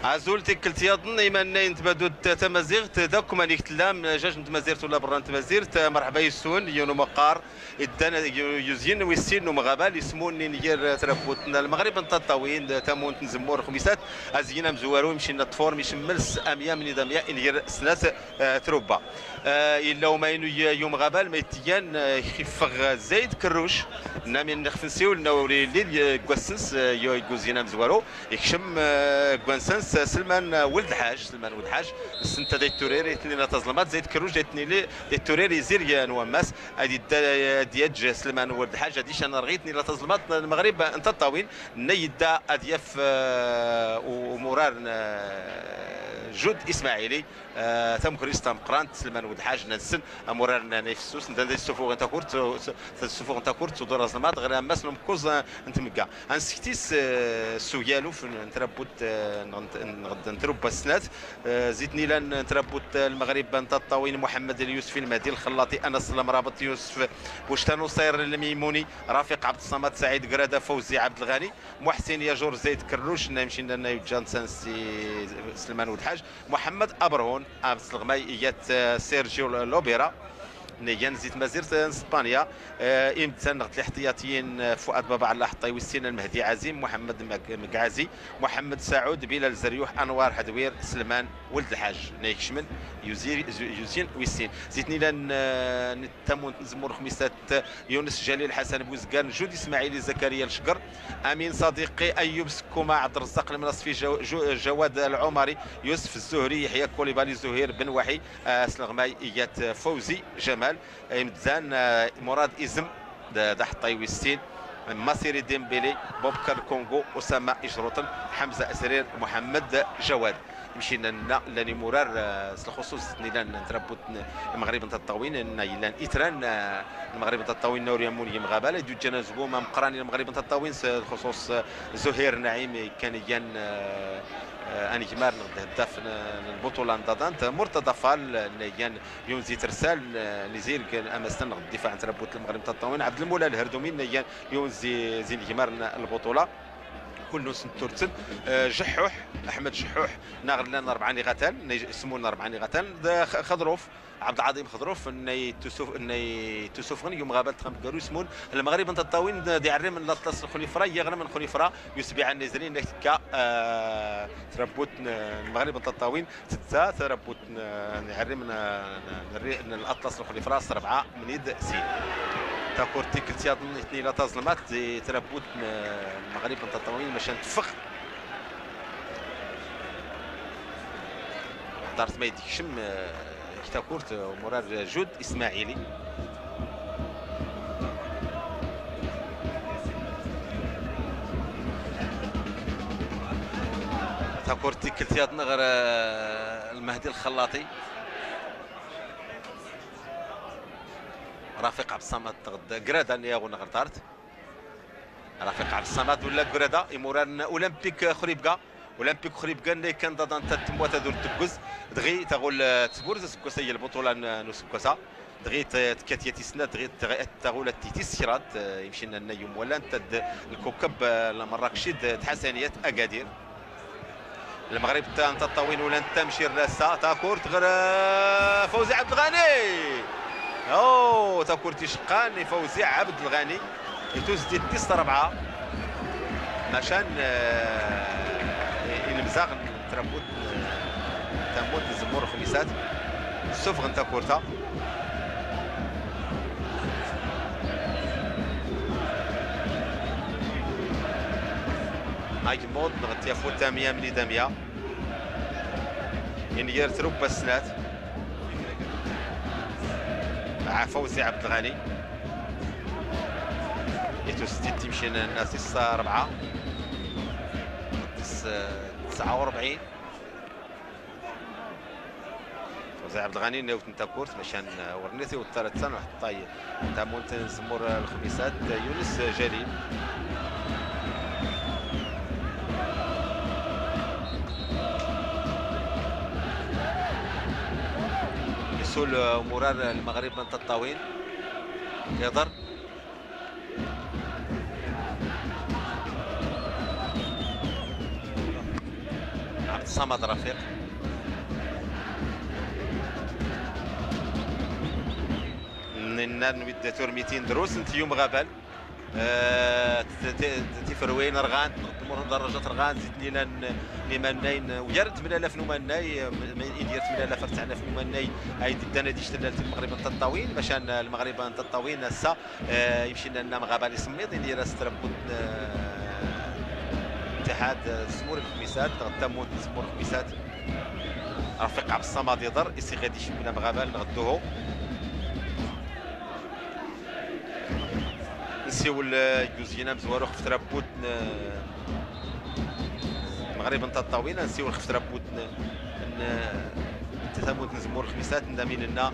Azul tikkelt yaḍn, imannayen n tbadut tamaziɣt, d akk manik tellam, jaj n tmazirt ula berra n tmazirt, merḥba yes-wen, yiwen umeqqar, iddan yu-, yuzyin wis sin n umɣabal, ismun inger Trabbut n Lmeɣrib n Taṭṭawin, Tamunt n Zemmur Lxmisat, azyin amezwaru, imcinna ṭṭfur, micemmel s amya, mnid amya, inger snat, eh, trubba. Eh, illa umaynu y-, yumɣabal, ma ityan, eh, ixeffeɣ Zayd Kerruc, nna mi nixef nsiwel, nna ur illi, eh, gwassens, eh, yu-, yuzyin amezwaru, ikcem, eh, gwansens, eh, Selman, eh, Weld Ḥaj, Selman Weld Ḥaj, nsent ad itturar, itnila taẓelmaḍt, Zayd Kerruc, itnili, itturar izirg, eh, n wammas, ad idda, eh, ad yaǧ Selman Weld Ḥaj, ad ican ar ɣi, itnila taẓelmaḍt, Lmeɣrib n Taṭṭawin, nna yidda ad yaf, eh, u-, umurar n, eh, Jud Ismaɛili, eh, tamgrist tameqqrant, Selman Weld Ḥaj, nna nessen, amurar n, n ifessus, nna ad issufuɣen takurt, s-, s-, ad issufuɣen takurt, s uḍur aẓelmaḍ, ɣer ammas n umekkuẓ, eh, n tmegga. Ad nsekti s, eh, s uyaluf n, n trabbut, eh, n, n, n, n trubba snat, eh, zi tnila n trabbut, eh, Lmeɣrib n Taṭṭawin, Muḥemmed Lyusef, Lmehdi Lxellaṭi, Anas Lemrabeṭ, Yusef Buctan, Uṣayr Lmimuni, Rafiq Ɛebd Ṣṣamad, Saɛid Grada, Fawzi Ɛebd Lɣani, Muḥsin Yajur, Zayd Kerruc, nna imcinna nna yuǧǧa nsan si Selman Weld Ḥaj, Muḥemmed Abrhun, Ɛebd Sleɣmay, iyyat, eh, Sergio Lobera, nna iyan zi tmazirt, eh, n Spanya, eh, imedsan nɣ tliḥṭiyatiyin, eh, Fuad Baba Ɛla Ḥeṭṭay wis sin, Lmehdi Ɛazim, Muḥemmed Meg-, Megɛazi, Muḥemmed Saɛud, Bilal Zeryuḥ, Anwar Ḥedwir, Selman Weld Lḥaj, nna ikecmen, yuzi-, zu-, yuzyin wis sin. Zi tnila n, eh, n Tamunt n Zemmur Lxmisat, Yunes Jalil, Ḥasan Buzgan, Jud Ismaɛili, Zakariya Lecger, Amin Ṣadiqi, Ayyub Sekkuma, Ɛebd Rezzaq Lmenṣfi, Jaw-, Ju-, Jawad Lɛumari, Yusef Zuhri, Yeḥya Kulibali, Zuhir Benwaḥi, eh, Sleɣmay, iyyat, eh, Fawzi Jamal, eh, imedsan, eh, Murad Izem, d, d aḥeṭṭay wis sin, Masiri Dembélé, Bobkar Kongo, Usama Ijruṭen, Ḥamza Asrir, Muḥemmed Jawad. Imcinna nna llan imurar, eh, s lxuṣuṣ nna ilan n trabbut n Lmeɣrib n Taṭṭawin, nna yellan itran, eh, n Lmeɣrib n Taṭṭawin, nna ur yamun yimɣabal, ad yuǧǧan azwum ameqqran i Lmeɣrib n Taṭṭawin, s lxuṣuṣ, eh, Zuhir Naɛim, ikkan iyan, eh, eh, anegmar nɣ d heddaf n, n lbuṭula n Daḍant, Murtada Fall, nna iyan yiwen zi trsal, eh, n izirg amasten nɣ ddifaɛ n trabbut n Lmeɣrib n Taṭṭawin, Ɛebdelmula Lherdumi, nna iyan yiwen zi, zi inegmar n lbuṭula. Kull nsen turtsen, eh, Jḥuḥ, Aḥmed Jḥuḥ, nna ɣ llan rebɛa n iɣatan, nna ismun rebɛa n iɣatan, d X-, Xeḍruf, Ɛebdelɛaḍim Xeḍruf, nna ittusuf-, nna ittusufɣen i umɣabal txamgaru ismun Lmeɣrib n Taṭṭawin, d iɛerrimen n Laṭlas n Xnifra, iɣrem n Xnifra, i usbiɛ nna izrin, nna tekka, eh, trabbut n, n Lmeɣrib n Taṭṭawin, tedda trabbut n, n iɛerrimen n, n, n, n Laṭlas n Xnifra s rebɛa mnid sin. Takurt tikkelt yaḍn i tnila taẓelmaḍt di trabbut n, n Lmeɣrib n Taṭṭawin, maca nteffeɣ. Ḥḍart ma id-ikcem, eh, takurt, eh, umurar Jud Ismaɛili. Takurt tikkelt yaḍn ɣer, eh, Lmehdi Lxellaṭi. Rafiq Ɛebd Ṣṣamad tɣed Grada nna yaɣ unɣer ḍart. Rafiq Ɛebd Ṣṣamad ula Grada, imurar n Olympique Xribga. Olympique Xribga nna ikkan Daḍant temmwa tadurt teggez. Dɣi taɣul, eh, tburz aseggas-agi lbuṭula n, n useggas-a. Dɣi t-, tekkat yat tis snat, dɣi t-, taɣul ad t-tis kraḍ, eh, imcinna nna yum wallan tad lkukab, eh, Lmerrakci d, d Ḥasaniyat Agadir. Lmeɣrib n Taṭṭawin ulan tamcirt n ass-a, takurt ɣer, eh, Fawzi Ɛebdelɣani. Oh, takurt iceqqan i Fawzi Ɛebdelɣani. Ituzdi tis rebɛa. Macan, eh, ilemzaɣ n trabbut, eh, Tamunt n Zemmur Lxmisat. Ssufɣen takurt-a. Agmuḍ nɣ tyafut amya mnid amya. Inger trubba snat. Mɛa Fawzi Ɛebdelɣani. Ituzdi timcin nna tis rebɛa. Tis, eh, tesɛa u rebɛin. Ɛebdelɣani n iwt n takurt, macan, eh, ur nit iwṭṭ ara ttan uḥeṭṭay. Tamunt n Zemmur Lexmisat, Yunes Jalil. Isul, eh, umurar n Lmeɣrib n Tiṭṭawin. Iḍer. Ɛebd Ṣṣamad Rafiq. Nnan wid turmitin drus n tyum ɣabal. Eh, t-, t-, t-, tifrwin rɣant, daraǧat rɣant, zi tnilan n imannayen, eh, ugar n tmlalaf n umannay, eh, m-, m-, idir tmlalaf ar tɛnaf n umannay, ay d-iddan ad ictellal Lmeɣrib n Tiṭṭawin, macan, eh, Lmeɣrib n Tiṭṭawin ass-a Eh, imcinna n amɣabal isemmiḍ, ini ras trabbut, eh, Ttiḥad, eh, Zemmur Lexmisat, neɣ d tamunt n Zemmur Lexmisat. Rafiq Ɛebd Ṣṣamad iḍer, is iɣ ad icewwel amɣabal, neɣ d uhu. Nsiwel, eh, deg uzyin amezwaru xef trabbut n, eh, Lmeɣrib n Tiṭṭawin, ad nsiwel xef trabbut n, n, n tamunt n Zemmur Lexmisat, n damin-nna,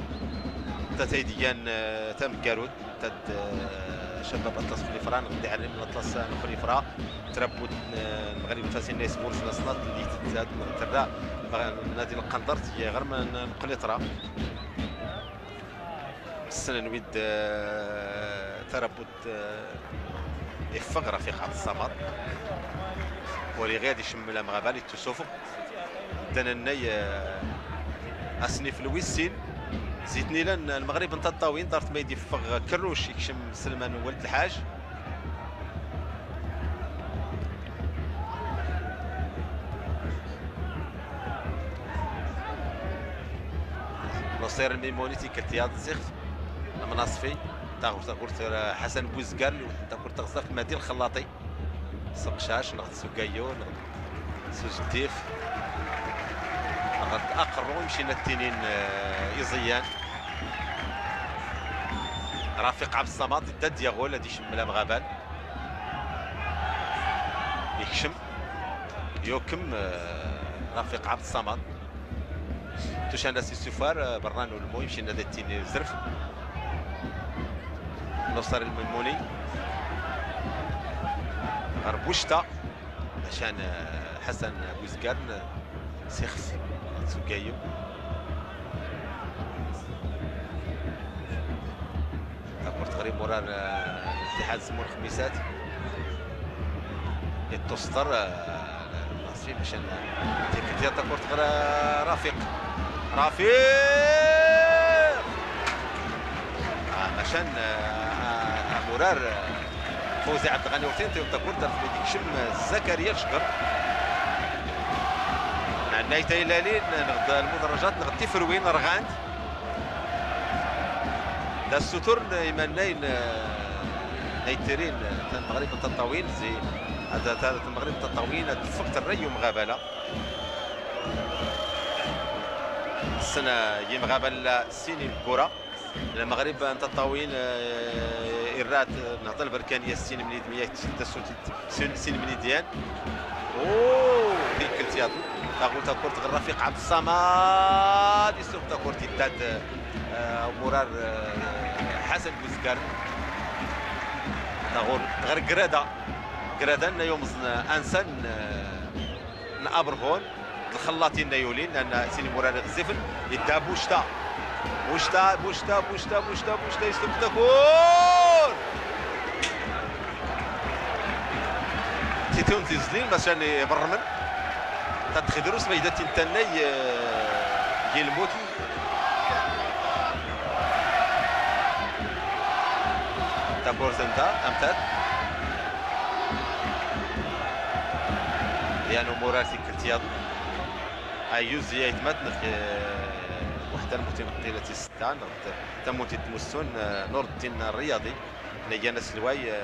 ta taydeg-an, eh, tameggarut, tad, eh, Cabab Aṭlas Xlifra, neɣ d iɛerrim n Aṭlas n Xlifra, trabbut n, eh, Lmeɣrib n Fasin, Nays Burj Laṣnat, li tetzad, neɣ terra, Nadi Lqenḍert, ɣer ma n, n Qliṭra. Ssnen wid, eh, tarabbut, eh, iffeɣ Rafiq Ɛebd Ṣṣamad. Wali ɣir ad icemmel amɣabal, ittusufeɣ. Ddan annay, eh, asnif n wis sin. Zi tnilan n Lmeɣrib n Tiṭṭawin, dart ma id-iffeɣ Kerruc, ikcem Selman Weld Lḥaj. Nuṣir Lmimuni, tikkelt yaḍ ziɣ. Amnaṣfi, taɣ-, takurt, eh, Ḥasan Buzgar, takurt taɣzzaft Madi Lxellaṭi. S uqcac, neɣ d s ugayyu, neɣ s ujeddif, neɣ d aqerru, imcinna ad ttinin, eh, iẓeyyan. Rafiq Ɛebd Ṣṣamad, idda-d yaɣul, ad icemmel amɣabal. Ikcem, yukem, eh, Rafiq Ɛebd Ṣṣamad. Tucan as isufar, eh, berra n ulmu, imcinna ad ttini zref. Nuṣir Lmimuni. Ɣer Bucta. Acan, eh, Ḥasan Buzgar, eh, s ixef, s ugayyu. Takurt ɣer imurar, eh, Lttiḥad Zemmur Lexmisat. Ittusṭer, eh, Nasri, macan, eh, tikkelt yaḍ takurt ɣer, eh, Rafiq. Rafiq! Ah, macan, eh, ah, amurar, eh, Fawzi Ɛebdelɣani ur t-inṭi, takurt dart ma id-ikcem, eh, Zakariya Cekr. Nɛnna i taylalin, neɣ d lmudrajat, neɣ d tifrwin rɣant. Da ssuturn imannayn, eh, ay ttirin, eh, ta n Lmeɣrib n Tiṭṭawin, zi, ad, ta, ta n Lmeɣrib n Tiṭṭawin, ad teffeɣ terra i umɣabal-a. Ssen, eh, yimɣabal sin imkura. Lmeɣrib n Tiṭṭawin, eh, irra-t, eh, Nehḍa Lberkani, sin mnid miyat, da ssutit Sin, sin mnidyan. Oh, tikkelt yaḍ. Taɣul takurt ɣer Rafiq Ɛebd Ṣṣamad. Issuf takurt idda-d, eh, umurar, eh, Ḥasan Buzgar. Taɣul ɣer Grada. Grada nna yumẓn ansa n, eh, n Abrahun. D lxellaṭ inna yulin, nna sin imurar ɣezzifen, idda Bucta. Bucta, Bucta, Bucta, Bucta, Bucta, yeslumt takurt! Titun tizlin, macan iberrmen. Tad xidrus ma yedda tintannay, eh, yilmut. Takurt nta, amtad. Yan umurar tikkelt yaḍ. Ayyuz i aytmat, neɣ, eh, weḥda n lmutin qila tis setta, neɣ d tamunt i d-tmussun, eh, Nureddin Rriyadi, nna igan aselway, eh,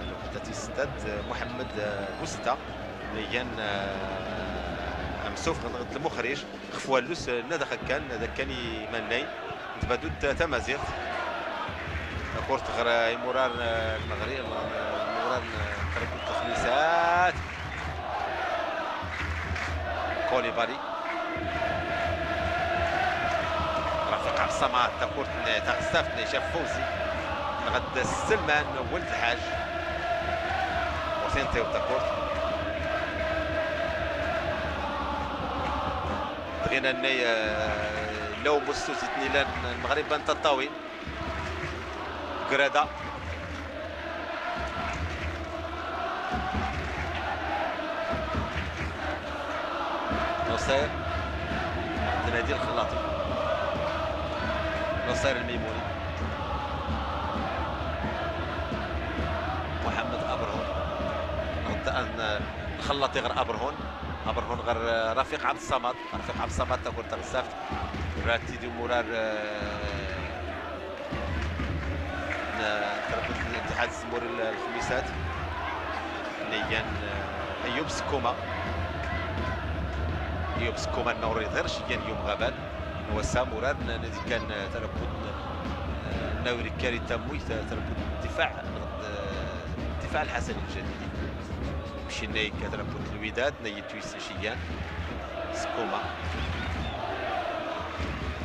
lweḥda tis setta, d Muḥemmed, eh, Bustah, nna igan, eh, amsufeɣ, neɣ d lmuxrij, xef wallus, eh, nna d axa kan, nna d axa kan imannayn, n tbadut tamaziɣt. Takurt ɣer, eh, imurar, eh, n Lmeɣrib, eh, imurar n, eh, tarbut Lexmisat. Koulibaly. Tamat takurt n taɣezzaft n Icaf Fawzi. Nɣed Selman Weld Lḥaj. Ur ten-tiwḍ takurt. Dɣina-nni, eh, law mussu zitni lan Lmeɣrib n Taṭṭawin. Grada. نصير. عبد المهدي الخلاطي. نصير الميموني. محمد أبرهون. نغد أن الخلاطي غير أبرهون. أبرهون غير رفيق عبد الصمد. رفيق عبد الصمد تاكل تغزافت. راتي دي مورار، آه، ن-، تربط الاتحاد الزموري ال-، الخميسات. نيان، آه، أيوب سكوما. أيوب سكوما النوري غير شيان يوم غابان. نوسا مورار ن-، نادي كان، آه، تربط ن-، آه، النوري كاري تاموي ت-، تربط الدفاع، آه، الدفاع الحسني الجديد. مشي ناي كتربط الوداد، ناي تويس شيان. سكوما.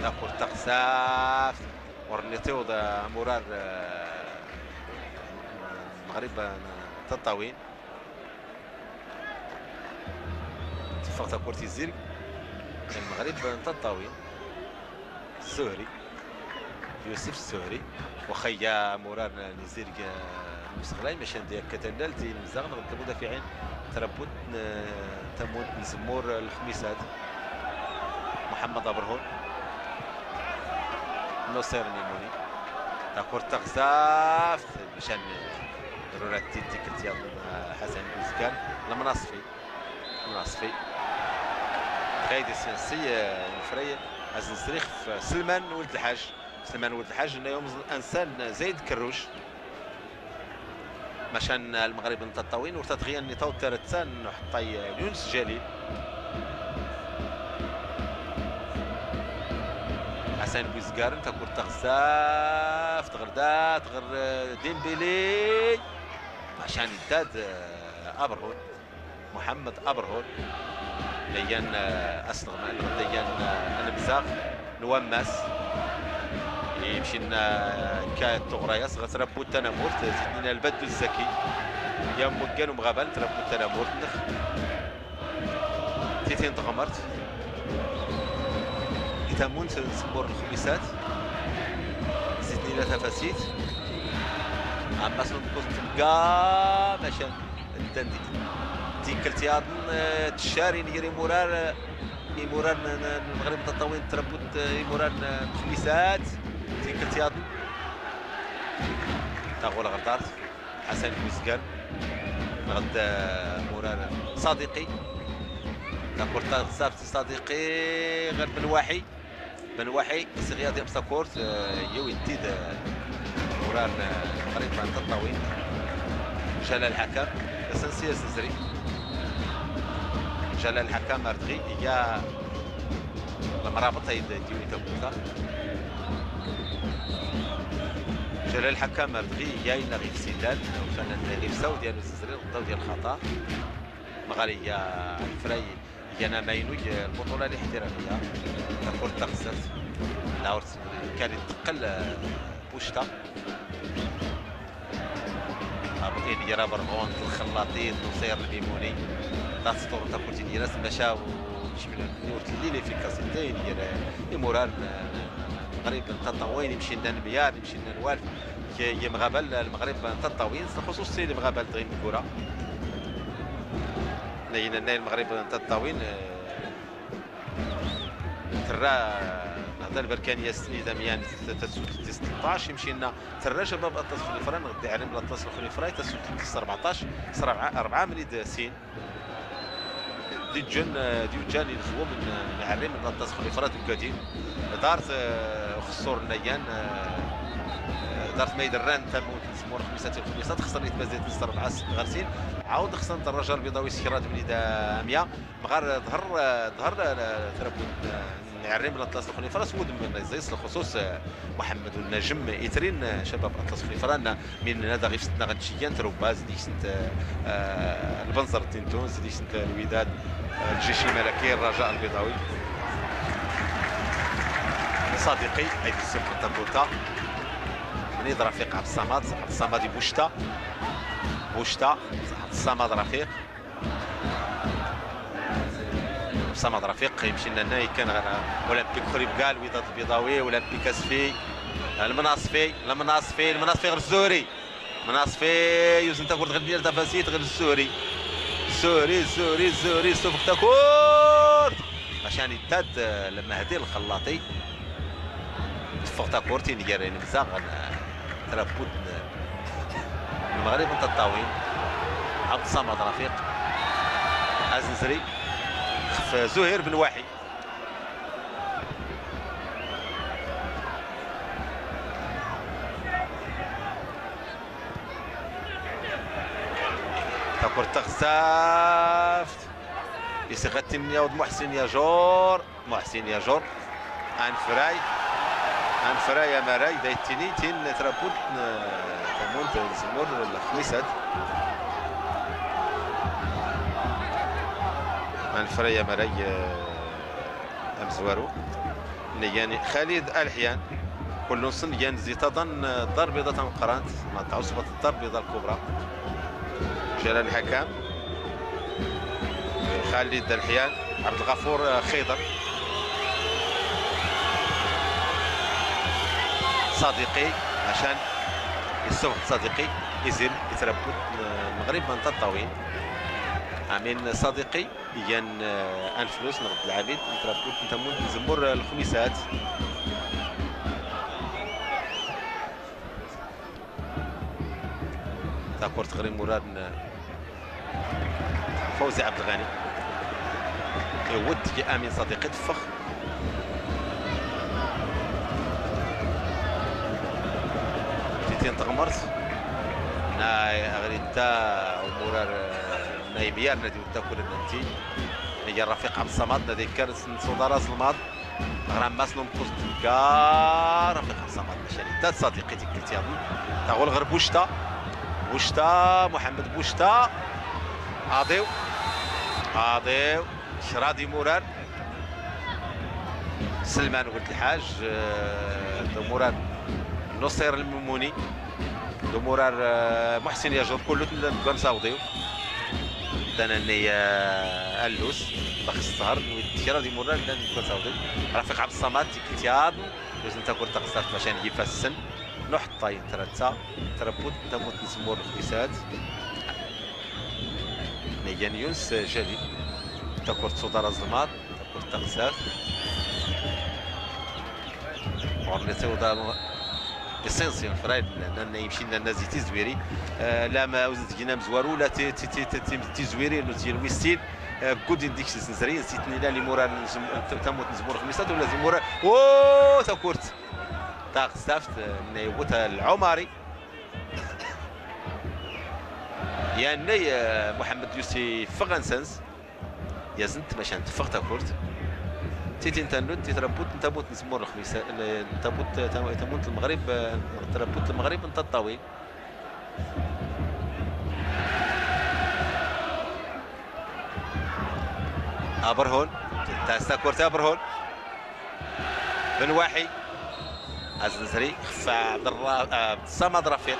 تاكل تغزافت. ورنيتيوض مورار، آه، المغرب، آه، تطاوين. تفق تاكورتي زيرك. المغرب تطاوين. الزهري. يوسف الزهري. وخيا مورار نزيرك، آه، المستغلين، باش ندير كتلال، تي المزاغ، نغد المدافعين. تربوت، آه، تموت نزمور الخميسات. محمد أبرهون. نصير ميموني. تاكورت تغزافت. مشان ضرورة تيتيك التياض، آه، حسن بوزكان. المناصفي. المناصفي. غايدي سياسي، آه، فري. أزن سريخ في سلمان ولد الحاج. سلمان ولد الحاج، إنه يوم أنسان زايد كروش. مشان المغرب نتطاوين، ورتا تغيان نطاو تارتسان، نحطي يونس جليل. حسن بوزكارن، تاكل تغزاف، تغردات، غير ديمبلي. مشان يداد، آه، أبرهون. محمد أبرهون. ليان، آه، أسنغ، ليان، آه، أنبزاغ. نوماس. يمشي لنا كا تغرياس، غتربو التنامورت، زيدنا البدو الزكي. يا مكان ومغابل، تربو التنامورت، نخ. تيتين تغمرت. يتامون س-، سمور الخميسات. زيدني لا تفاسيت. عباس نقص تلقى، ماشي. الدندي. تيكل تياضن، آه، تشاري نيري مورار، آه، إيموران، آه، المغرب تطاوين تربوت، آه، إيموران، آه، خميسات. تيكل تياضن. تاغول غردارت. حسن بوزكان. غدا مورار صديقي. تاكل تاغ صافي صديقي. غير بالواحي. بن وحي، سي غياضي أبساكورت، آه، يو يديد، آه، وران، آه، قريب من تطاوين. جلال الحكم، سنسي زنزري. جلال الحكم أردغي، يا المرابط هيد ديو يتبوتا. جلال الحكم أردغي، يا إلا غير سيدان، وكان غير ساودي، أنا زنزري، غدا وديال الخطأ. مغاري يا الفراي. يانا ما ينوي البطولة الاحترافية. كرة تغزلت. ناورت كان يتقل بوشتا. أبو إيدي راه برغون، الخلاطي، نصير الميموني. لا تسطور تاكل تيدي راس مشا وشمل نور تلي لي فيكاسيتي، يدير إيمورار، المغرب تطاوين، يمشي لنا المياه، يمشي لنا الوالف. كي يمغابل المغرب تطاوين، خصوصي المغابل دغيم الكرة. ناينا ناي المغرب تطاوين، آه، ترى هذا البركانية السنيدة ميان تسوت ستطاش، يمشي لنا ترى شباب أطلس خليفرة، نغدي عليهم الأطلس الخليفرة، تسوت أربعطاش، صرا أربعة من يد سين. دي جن، آه، ديو جان يلزوو من، آه، نعري من الأطلس خليفرة وكادين. دارت، آه، خسور نيان، آه، آه، دارت ما يدران تموت. سمور خميسات الخميسات، خسر يتمازيت نصر العاس غرسين. عاود خسر الدراجة البيضاوي سكرات من إيدا مية. مغار ظهر، ظهر، آه، تربو، آه، نعري من الأطلس الخليفرة، سود من زيس الخصوص، آه، محمد النجم إترين، آه، شباب أطلس خليفرة، من هذا غير ستنا غنشيان تروباز، ديك سنت، آه، البنزر تنتونس، ديك سنت الوداد، آه، الجيش الملكي، الرجاء البيضاوي. صديقي، أي سيب كنت كنت. منيض رفيق عبد الصمد، عبد الصمد بوشتا. بوشتا، عبد الصمد رفيق. عبد الصمد رفيق يمشي لنا كان غير اولمبيك خريبكا، الوداد البيضاوي، اولمبيك اسفي، المناصفي، المناصفي، المناصفي غير الزهري. مناصفي يوزن تاكورت غير ديال تفاسيت غير الزهري. الزهري، الزهري، الزهري، سوفق تاكورت. عشان يتاد، آه، لما هدي الخلاطي. تفق تاكورت ينقر ينكزا غن، آه، ترابوت، آه، المغرب انت الطاوين. عبد الصمد رفيق. أزنزري. خف زهير بن واحي. تاكورت تغزافت. يسي غتنياوض محسن ياجور. محسن ياجور. أنفراي. أنفراي يا مراي. دايتيني تين ترابوت، آه، تمون تزمر الخميسات. أنفراي يا مراي، آه، أمزوارو. نياني خالد الحيان. كل نص نيان زيتاضن الدار البيضاء تنقرانت. ما تعصبت الدار البيضاء الكبرى. جلال الحكام. خالد الحيان. عبد الغفور، آه، خيضر. صديقي. عشان يسوق صديقي. يزيم يتربط، آه، المغرب من تطاوين. أمين صديقي. يان، آه، أنفلوس نغد العبيد، نتربوت نتمون نزمر الخميسات. تاكورت غريم مراد ن-، فوزي عبد الغني. يود يا أمين صديقي تفخ. تيتين تغمرت. ناي أغريتا ومرار، آه، ناي ميار نادي وتاكل النتي. هي الرفيق عبد الصمد، نادي كارس نصودا راس الماض. غرام ماس نوم كوز ديكا، رفيق عبد الصمد مشاري. تات صديقي تيكلت ياضن. تاغول غير بوشتا. بوشتا، محمد بوشتا. عاضيو. عاضيو. شرادي مرار. سلمان ولد الحاج، آه، دو مرار. نصير المموني. دو مرار، آه، محسن ياجور كله تنقل صاوديو. دانا ني، آه، ألوس. بخ السهر، نويت شرادي مرار، دانا نقل صاوديو. رفيق عبد الصمد، تيكيتياد. وزن تاكل تقصرت باش نجي فالسن. نحط طاين ترى تا. ترى بود، تموت نسمور الخميسات. ميغان يونس جالي. تاكل تصودر الزمار. تاكل تغزاف. غورني تيوضا اسينسيال فرايد، لان يمشي لنا زي تيزويري. آه، لا ما وزن تجينا مزوارو، لا تي، تي، تي، تي، تي، تيزويري، لو تي الويستين. آه، كود يديك سي سنسري، سيتني لا لي مورا نزم-، ت-، تموت نزمور خميسات ولا زي مورا. اوه، تا كورت. تا غزافت، آه، نيوت العمري. يعني، آه، محمد يوسف فغنسنس. يا زنت باش نتفق تاكورت. تيتي نتا نوت، تيتربوت، نتا بوت نزمور الخميسة، ال-، نتا بوت، تا-، تموت المغرب، آه، تربوت المغرب، نتا الطويل. أبرهون، تاس تاكورت أبرهون. بن واحي. أزنزري، خفا عبد الرا-، آه، عبد الصمد رفيق.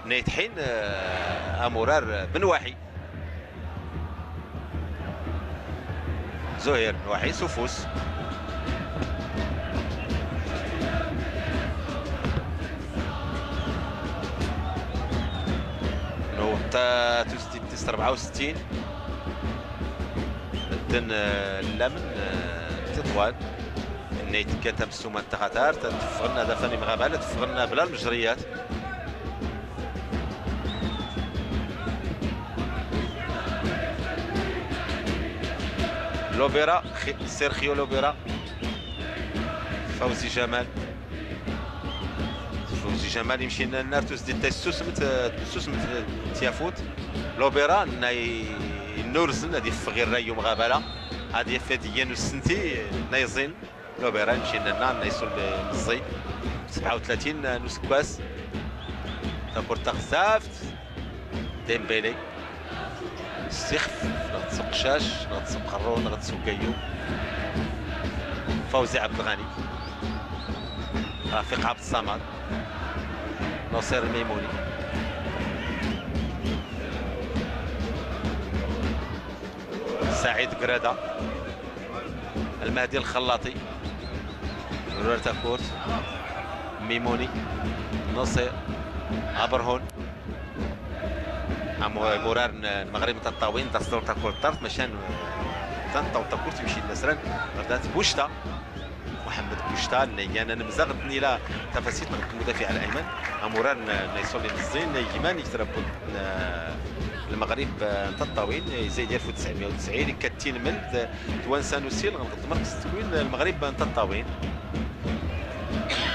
نيت حين، آه، أمورار بن واحي. زهير نوحي سفوس. نوطة توستي تيست أربعة وستين. الدن، آه، اللمن، آه، تطوال. نيت كانت مسومة تغتار، تفغلنا دفن مغابلة، تفغلنا بلا المجريات. لوبيرا، خي-، سيرخيو لوبيرا. فوزي جمال. فوزي جمال يمشي لنا لنار توس دي تاي سوسمت، سوسمت تيافوت. لوبيرا ناي نورزن هادي فغير رايو مغابلة. هادي فديا نسنتي نايزين. لوبيرا يمشي لنا، نايسو المزي. سبعة وثلاثين نسكواس. تاكورت تغزافت. ديمبيلي. سيخف، نغتسو قشاش، نغتسو قرون، نغتسو كيو. فوزي عبد الغني. رفيق عبد الصمد، نصير الميموني، سعيد قرادة، المهدي الخلاطي، رورار تاكورت، ميموني، نصير، عبرهون. أم مرار ن-، المغرب نتا الطاوين، دا صدور تاكورت طرف، مشان، آه، تنطو تاكورت يمشي النسران، غردات بوشتا. محمد بوشتا، نيانا نمزغ نيلا تفاسيت نغد المدافع الأيمن. أمورار ن-، نيسون لي مزين، يجمان يتربط ن-، المغرب، آه، نتا الطاوين، زايد ألف وتسعمية وتسعين، كتين ملد، توانسا نوسيل، غنقد مركز تكوين المغرب نتا الطاوين.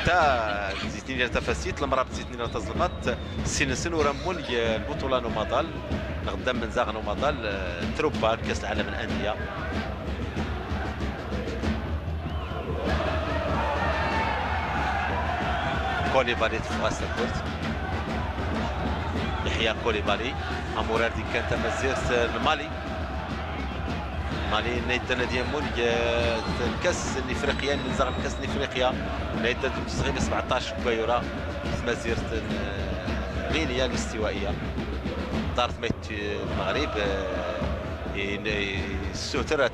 تا زيتني لها تفاسيت، المرابط زيتني لها تزلمات، سين سن ورمون ي-، البطولة نومادال، نغدا من زاغ نومادال، آه، تروبا كأس العالم الأندية. كوليبالي تفغاس الكورت. يحيى كوليبالي. أمورار دي كانت مزيرت المالي. مالي نيت نادي مول، آه، الكاس الافريقيا، من زغ الكاس الافريقيا. نيت تسغيم سبعطاش كبيرة. مزيرت، آه، غينيا الاستوائية. دارت ميت المغرب، آه، ين-، السوترة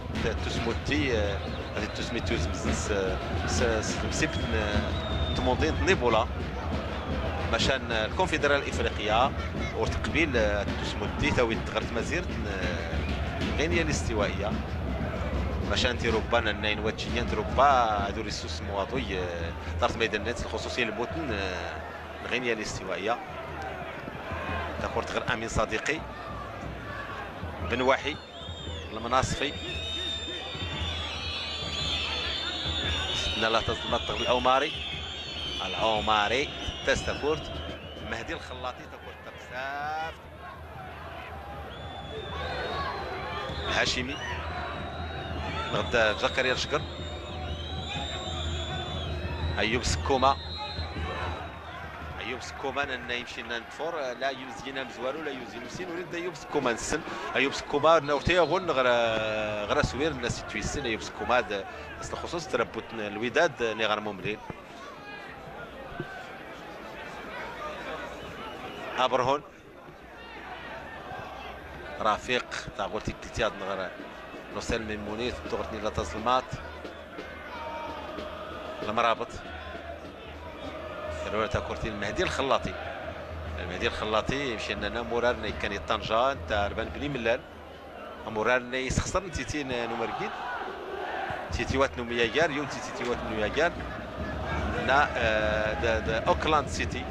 تسموتي، آه، غادي تسمي توز مزز، آه، س-، س-، مسيبت ن-، تموندين نيبولا. مشان الكونفدرالية الإفريقية، وتقبيل، آه، تسموتي تاوي تغرت مزيرت ن-، غينيا الاستوائية. مشان تيروبا ناين واتشيان تروبا هادو ريسوس مواضوي، آه، دارت ميدان نت الخصوصية الموتن، آه، غينيا الاستوائية. تاكورت غير أمين صديقي. بن وحي. المناصفي. ستنا لا تزلمت العماري. العماري. تستاكورت. مهدي الخلاطي تاكورت بزاف. الهاشمي. نغدا زكريا الشقر. أيوب سكومة. أيوب سكومان أن يمشي لنا ندفور، لا يوزينا مزوارو، لا يوزي مسين، ولد أيوب سكومان السن. أيوب سكوما نورتي غن غرا، غرا سوير، الناس يتويسن، أيوب سكوما د-، أصل خصوص تربوت الوداد، ني غير مملين. أبرهون. رفيق، تاع قلت لك تلتيات نغرا. نوصل من مونيت، دورتني لا تزلمات. المرابط. الأولى تاع كورتين المهدي الخلاطي. المهدي الخلاطي يمشي لنا مرار كان يطنجان تاع ربان بني ملال. مرار يسخسر تيتين نمرقين. تيتي وات نمياجار، يوم تيتي وات نمياجار. نا، آه، دا، دا أوكلاند سيتي.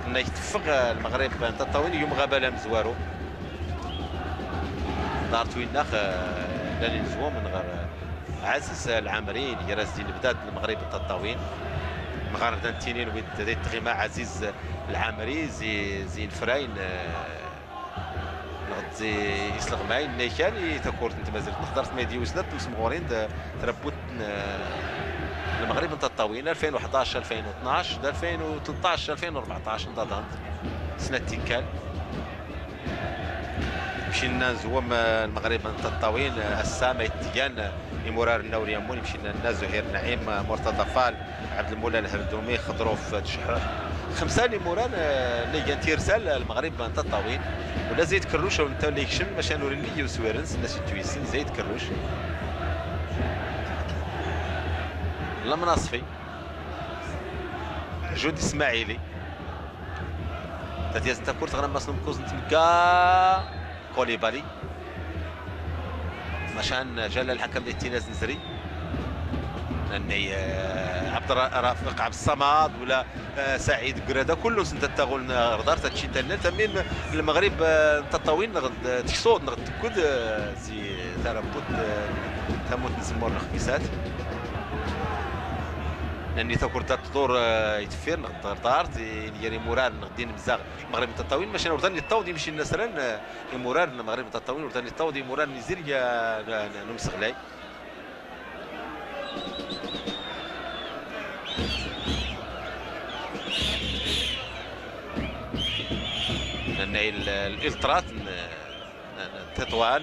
نا يتفق، آه، المغرب نتا الطاوين يوم غابة لام زوارو. دارت ويناخ، آه، لا لي نزوم من غير، آه، عزيز العامري، اللي راس دين بدات المغرب التطاوين. مغرب دان تينين ويد دي تغيما عزيز العامري، زي، زي نفراين، آه، نغد زي يسلغ معاين، نيكان، ي-، تاكورت نت مازلت نخدرت ميديا وسنات مسمغورين د-، تربوت، آه، المغرب التطاوين ألفين وحداش، ألفين وطناش، د ألفين وتلطاش، ألفين وربعطاش، نضادانت. سنة تيكال. مشينا نزوم، آه، المغرب نتا الطاوين، آه، السام يتيان، آه، إمورار النوري يمون، مشينا لنا زهير نعيم، آه، مرتضى فال، عبد المولى الهردومي، خضروف تشحح. خمسة لي موران، آه، اللي جان تيرسال المغرب نتا الطاوين. ولا زيد كروش، أو نتا اللي يكشم، مشان نوري اللي يوسويرنس، الناس يتويسن، زيد كروش. لا مناصفي. جود إسماعيلي. تاتياز نتا كورت غنم مصنوم كوز نتمكا. كوليبالي. مشان جلال الحكم ديال تيناز نزري. لاني، آه، عبد الر-، رافق عبد الصمد ولا، آه، سعيد قرادة كلهم سنت التاغون، آه، ردار تاتشي تنال تمين المغرب، آه، تطاوين نغد، آه، تكسود نغد تكود، آه، زي تربط، آه، تموت نزمور الخميسات. لاني تاكورت تدور، آه، يتفير نغد ردار، زي نيري مورال نغدين مزاغ. المغرب تطاوين ماشي نوردان يطاو دي مشي الناس ران، آه، إمورار المغرب تطاوين وردان يطاو دي إمورار نزير يا ن-، ن-، نمسغلاي. لأن ال-، الإلترات ن-، ن-، ن-، تطوان،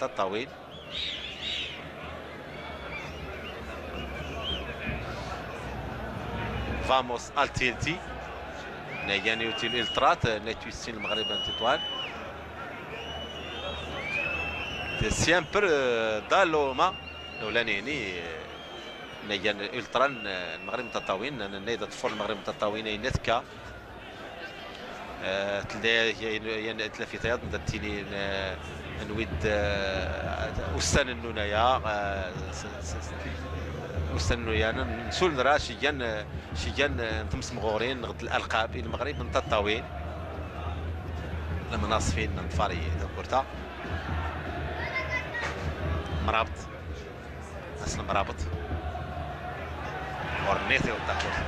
تطاوين. Vamos al T N T. Nna igan iwtil ultrat, nna itwissinen Lmeɣrib n Teṭṭwan. Siempre, eh, da Loma. Nna igan ultra n, eh, Lmeɣrib n Teṭṭawin, nna iḍfur Lmeɣrib n Teṭṭawin ayen tekka. Eh, tella yan, yan, tella fi tayaḍ, nda tini, eh, nwid, eh, ussan n nunaya, eh, s-, s-, s-, ussan n nunaya, n-, nsul nra, cigan, eh, cigan, eh, n tmesmɣurin, ɣ d lalqab, i Lmeɣrib n Teṭṭawin. Lmnaṣfin n ḍfari takurta. Mrabt. Aslem Rabeṭ. Ur nniɣ tiweḍ takurt.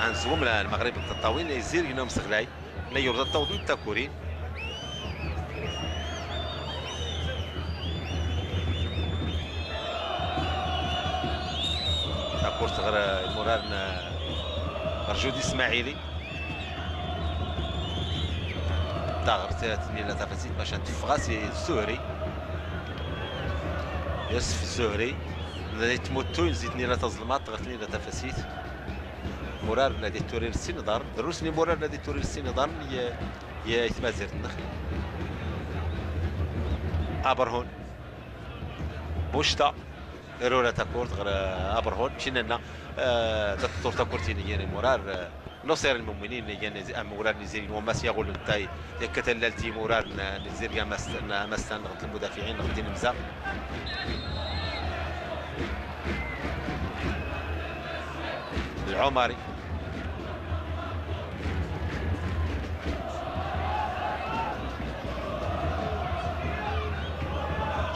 Anzwem la Lmeɣrib n Tiṭṭawin, izir gna umseɣlay. La yurda tawḍ n takurin. Takurt ɣer imurar n, ɣer Judi Smaɛili. Taɣert tnila tafasit, maca teffeɣ-as i Zuhri. Yusef Zuhri. Nadi tmuttuy, zi tnila taẓelmaṭ ɣer tnila tafasit. Murar nadi turir sin iḍarren. Drus n imurar nadi turir sin iḍarren i, i, i tmazirt-nneɣ. Aberhun. Bucta. Irura takurt ɣer, eh, Aberhun. Mci nanna, eh, da teṭṭur takurt-in i imurar, eh, Nuṣir Lmuminin, igan amurar n Iziri n Wammas, yaɣul n tay, yakka tallalt i imurar n, n Iziri n Amastan, n Amastan, ɣer lmudafiɛin, ɣer d inemza. Lɛumari.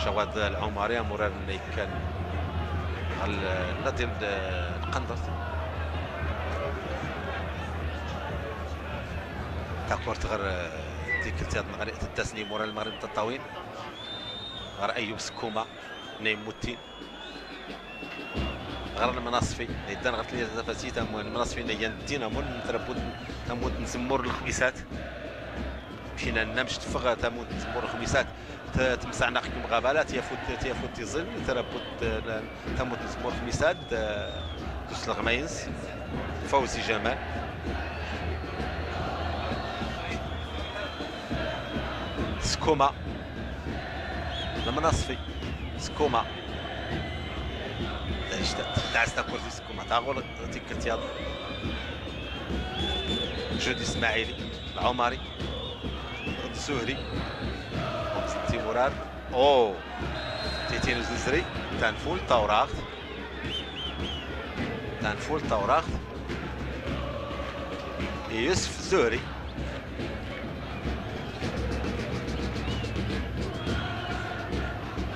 Jawad Lɛumari, amurar n Kan ɣer nadi n Lqendert. Takurt ɣer, eh, tikkelt-a n Lmeɣrib, tedda-s n imurar n Lmeɣrib n Tiṭṭawin. Ɣer Ayub Skuma, Naymutin. Ɣer Lmnaṣfi, iddan ɣer tlata tafasit, am Lmnaṣfi, n ayan ddin, amul n trabut, tamut n zemmur n lxmisat. Mcina nna mc teffeɣ tamut n zemmur n lxmisat. T-, temsaɛnaq kum ɣabala, tyafut, tyafut tiẓin, tarabut, eh, tamut n zemmur xmisad, eh, d usleɣmay-ns, Fawzi Jamal. Skuma. Lmnaṣfi. Skuma. Tɛic ta-, tɛas takurt i Skuma. Taɣul tikkelt yaḍ. Judi Smaɛili. Lɛumari. Zuhri. Timurar. Oh. Titin Zuhri. Tanfult tawraɣt. Tanfult tawraɣt. Yusef Zuhri.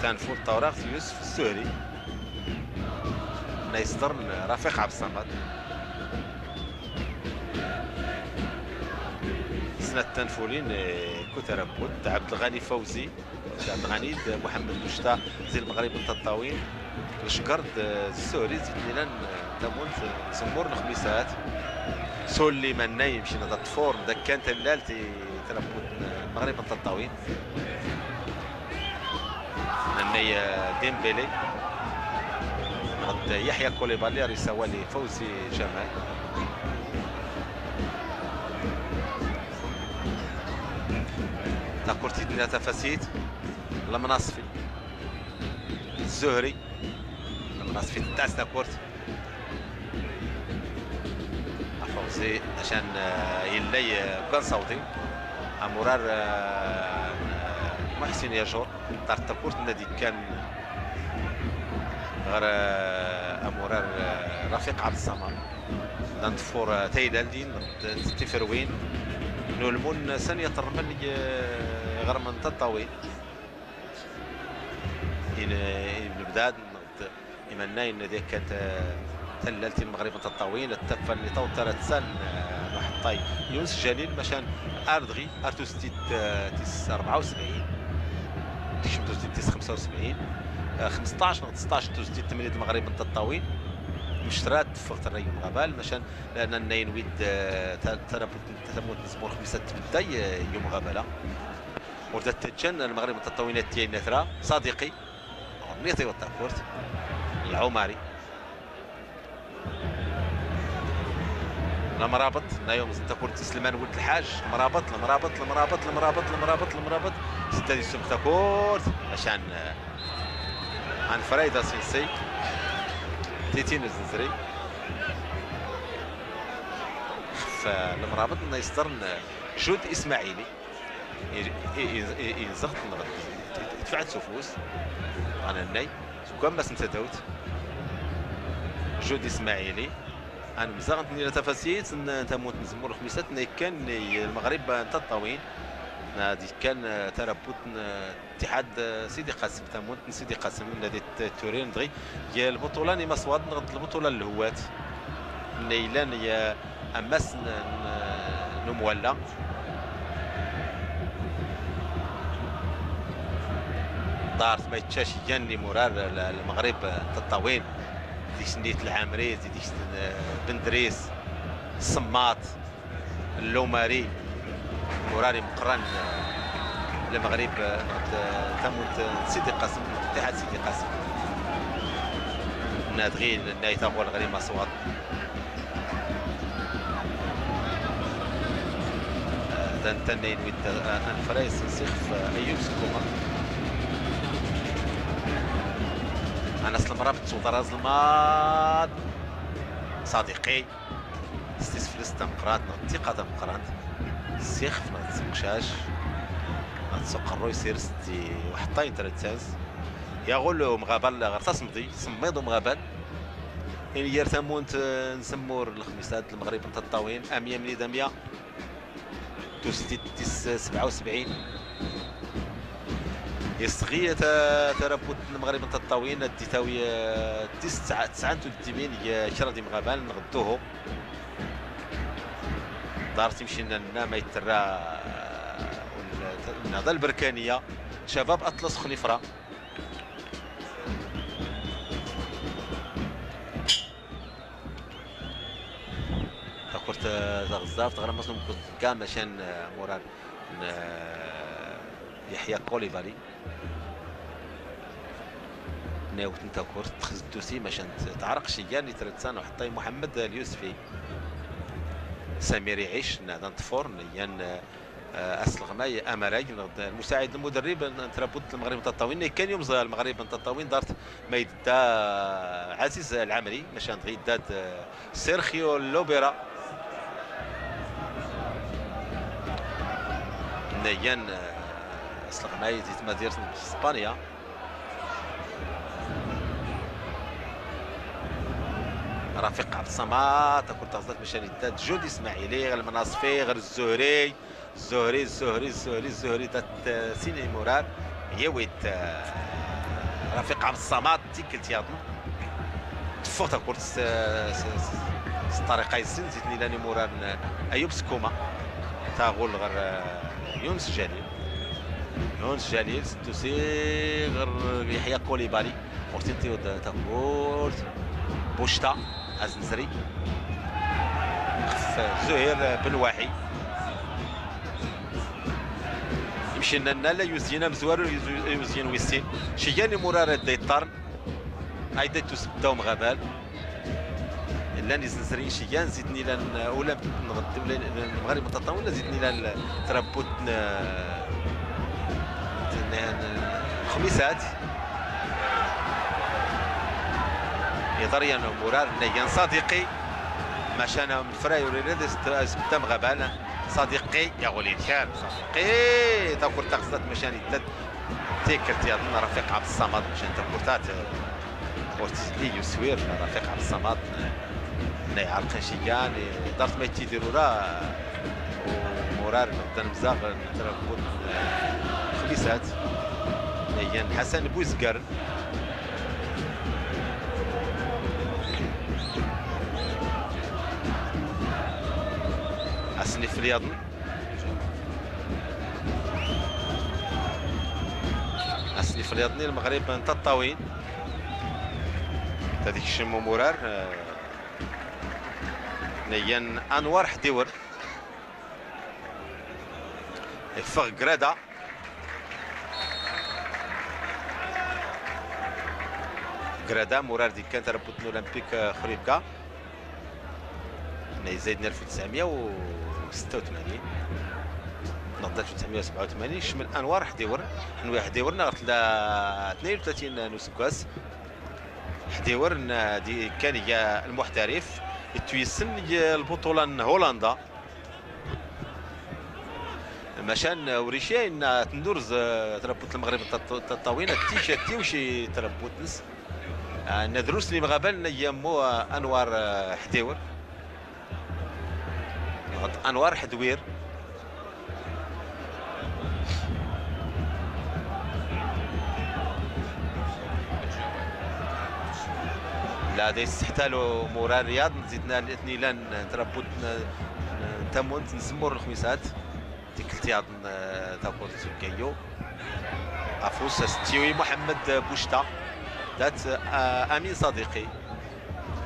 Tanfult tawraɣt Yusef Zuhri. Nna isḍer n Rafiq Ɛebd Ṣṣamad. Snat tanfulin, eh, kut ara wwent, Ɛebdelɣani Fawzi, Ɛebdelɣani d Muḥemmed Bucta, zi Lmeɣrib n Tiṭṭawin, Lecger d, eh, Zuhri, zi tnilan, eh, tamunt, eh, zemmur n lxmisat. Sulli Mannay, mcina da ṭṭfur, da kkan tallalt i trabut n, eh, Lmeɣrib n Tiṭṭawin. Nna, eh, Dembélé. Ɣer Yahya Koulibaly, ar isawal i Fawzi Jamal. Takurt i tnila tafasit, Lmnaṣfi. Zuhri. Lmnaṣfi ttas takurt. Fawzi, acan, eh, yella, eh, Bgan Sawdi. Amurar, eh, Muḥsin Yajur. Ṭṭart takurt nna d-ikkan ɣer, eh, amurar, eh, Rafiq Ɛebd Ṣṣamad. Da nḍfur, eh, taylaldin, d, d tiferwin n ulmun sani iṭṭerrmen, eh, iɣrem n Tiṭṭawin. In, in lebdad, Imannayen di akka ta-, tallalt i Lmeɣrib n Tiṭṭawin, ttafan li tawt ara tsan, eh, n uḥeṭṭay Yunes Jalil, macan ar dɣi, ar tusdidt, eh, tis rebɛa u sebɛin, tekcem tusdidt tis xemsa u sebɛin, eh, xmesṭac neɣ tseṭṭac tusdidt temli d Lmeɣrib n Tiṭṭawin, mectra teffeɣ terra yum ɣabal, macan, eh, nannayen wid, eh, ta-, tarabut n, tamut n zemmur xmisat tbedday, eh, yum ɣabala. Ur da ttaǧǧan Lmeɣrib n Tiṭṭawin ad t-yayen atra, Ṣadiqi. Ɣer nniḍ iweṭ takurt. Lɛumari. Lemrabeṭ, nna yumẓen takurt Iselman wuld Lḥaǧ. Lemrabeṭ, Lemrabeṭ, Lemrabeṭ, Lemrabeṭ, Lemrabeṭ, Lemrabeṭ. Zedda ad issumx takurt. Acan, eh, Anfrayda Sinsi. Titin Zenzri. Xef, eh, Lemrabeṭ nna isḍern, eh, Jude Ismaili. I-, i-, i-, i-, inzeɣ-t neɣ idfeɛ-t s ufus. Ɣanannay. Seg wammas n tadawt. Jude Ismaili. Anmzaɣ n tnila tafasit n tamunt n Zemmur Lxmisat, nna ikkan i Lmeɣrib n Taṭṭawin, nna d ikkan, eh, tarabut n, eh, Ttiḥad, eh, Sidi Qasem, tamunt n Sidi Qasem, nna di t-, turin dɣi, i lbuṭula n imaswaḍ neɣ d lbuṭula n lhwat, nna ilan i, eh, ammas n, n, n umwalla. Ḍart ma yeččac gan n imurar l-, Lmeɣrib n Taṭṭawin. Deg-s Nit Lɛamri, deg-s, eh, Bendris, Semmaṭ, Lumari, imurar imeqqran, eh, Lmeɣrib, eh, neɣ d, eh, tamunt n Sidi Qasem, neɣ d Ttiḥad Sidi Qasem. Nna dɣi, nna i taɣul ɣer imaswaḍ. Eh, dan tannayn wid, eh, anfray s-, sixef, eh, Ayyub Sekuma. Anas Lemrabeṭ s uḍar azelmaḍ. Sadiqi. S tisflest tameqqrant, neɣ d tiqa tameqqrant. Sixef, neɣ d seqcac, neɣ d suqerruy, s irs di uḥeṭṭay n tratans. Yaɣul umɣabal ɣer tasemḍi, semmiḍ umɣabal. Inger tamunt, eh, n Zemmur Lxmisat, Lmeɣrib n Taṭṭawin, amya mnid amya. Tusdidt tis sebɛa u sebɛin. Yesɣi ta-, tarabut n Lmeɣrib n Taṭṭawin, ad d-itawi, eh, tis tesɛa, tesɛa n tuddimin, eh, kra d imɣabal, neɣ dduhu. Ḍart imcinna-nna ma yetterra, eh, ul-, nna d alberkaniya, Cabab Aṭlas Xnifra. Takurt, eh, taɣezzaft, ɣer ammas n umkuẓ deg-a, macan, eh, amurar n, eh, Yeḥya Kulibali. Nna iwten takurt, txezz-d usi, macan t-, teɛreq cigan i tratsa n uḥeṭṭay Muḥemmed Lyusfi. Samir Iɛic, nna d anṭfur, nna yan, eh, Eh, asleɣmay amarag neɣ d lmusaɛid n lmuderrib n, n trabut n Lmeɣrib n Taṭṭawin. Nna ikkan yumẓ Lmeɣrib n Taṭṭawin, ḍart ma yedda Ɛaziz Lɛamri, maca dɣi yedda-d, eh, Sergio Lobera. Nna yan, eh, asleɣmay di tmadirt n Spanya. Rafiq Ɛebd Ṣṣamad, takurt taɣezzaft maca yedda-d Jude Ismaili, ɣer Lmenaṣfi, ɣer Zuhri. Zuhri, Zuhri, Zuhri, Zuhri, dat, eh, sin imurar. Yewit, eh, Rafiq Ɛebd Ṣṣamad, tikkelt yaḍen. Teffeɣ takurt s, s, s, s ṭṭariqa yessen, zitni lan imurar n Ayub Sekuma. Taɣul ɣer, eh, Yunes Jalil. Yunes Jalil, seddusi ɣer Yeḥya Kulibali. Ur tinṭiwḍ takurt. Bucta, azenzri. Xef Zuhir Benwaḥi. Imcinna-nna la yuzyin amezwaru, yuz-, yuzyin wis sin. Cigan imurar ad d-iṭṭarn. Ayda tusbedda umɣabal. Llan izenzriyen cigan, zitni lan, ula n-, ula n Lmeɣrib n Taṭṭawin, ula zitni lan trabut n, n, n, Lxmisat. Iḍar yan umurar, nna yan Sadiqi. Maca nfra yurid isbedda amɣabal. Sadiqi, yaɣul inkar. Sadiqi, takurt taɣezzaft, maca yedda-d tikkelt yaḍen Rafiq Ɛebd Ṣṣamad, maca takurt-a ur tezdi i uswir n Rafiq Ɛebd Ṣṣamad, nna iɛerqen cigan, ḍart ma yettidir ula umurar neɣ d anmzaɣ n trabut n Lxmisat, nna yan Ḥasan Buzgar. Asnifel yaḍen. Asnifel yaḍen i Lmeɣrib n Taṭṭawin. Tad ikcem umurar, eh, nna yan Anwar Ḥdiwer. Iffeɣ Grada. Grada, murar di kan trabut n Olympique, eh, Khouribga. Izayden alef u tesɛemya u setta u tmanyin. Neɣ d alef u tesɛemya u sebɛa u tmanyin, kecmen Anwar Ḥdiwer. Ḥnwi Ḥdiwer neɣ tla tnayen u tlatin n useggas. Ḥdiwer n, di, kan iga lmuḥtarif, ittuyessen g lbuṭula n Hulanda. Macan, ur ici ayen, tendurz, eh, tṛabbut n Lmeɣrib n Tat-, Taṭṭawin, ad tiwc, ad tiwc i tṛabbut-ns. Ah, nna drus n imɣabalen n yammu, ah, Anwar, ah, Ḥdiwer. Neɣ d Anwar Ḥedwir. La, da yesseḥtal umurar yaḍ, nzidna tnilan n tṛabbut n, n tamunt n Zemmur Lxmisat. Tikkelt yaḍ n, eh, takurt n Zuggayu. Afus, as-tiwi Muḥemmed Bucta. Dat, eh, Amin Sadiqi.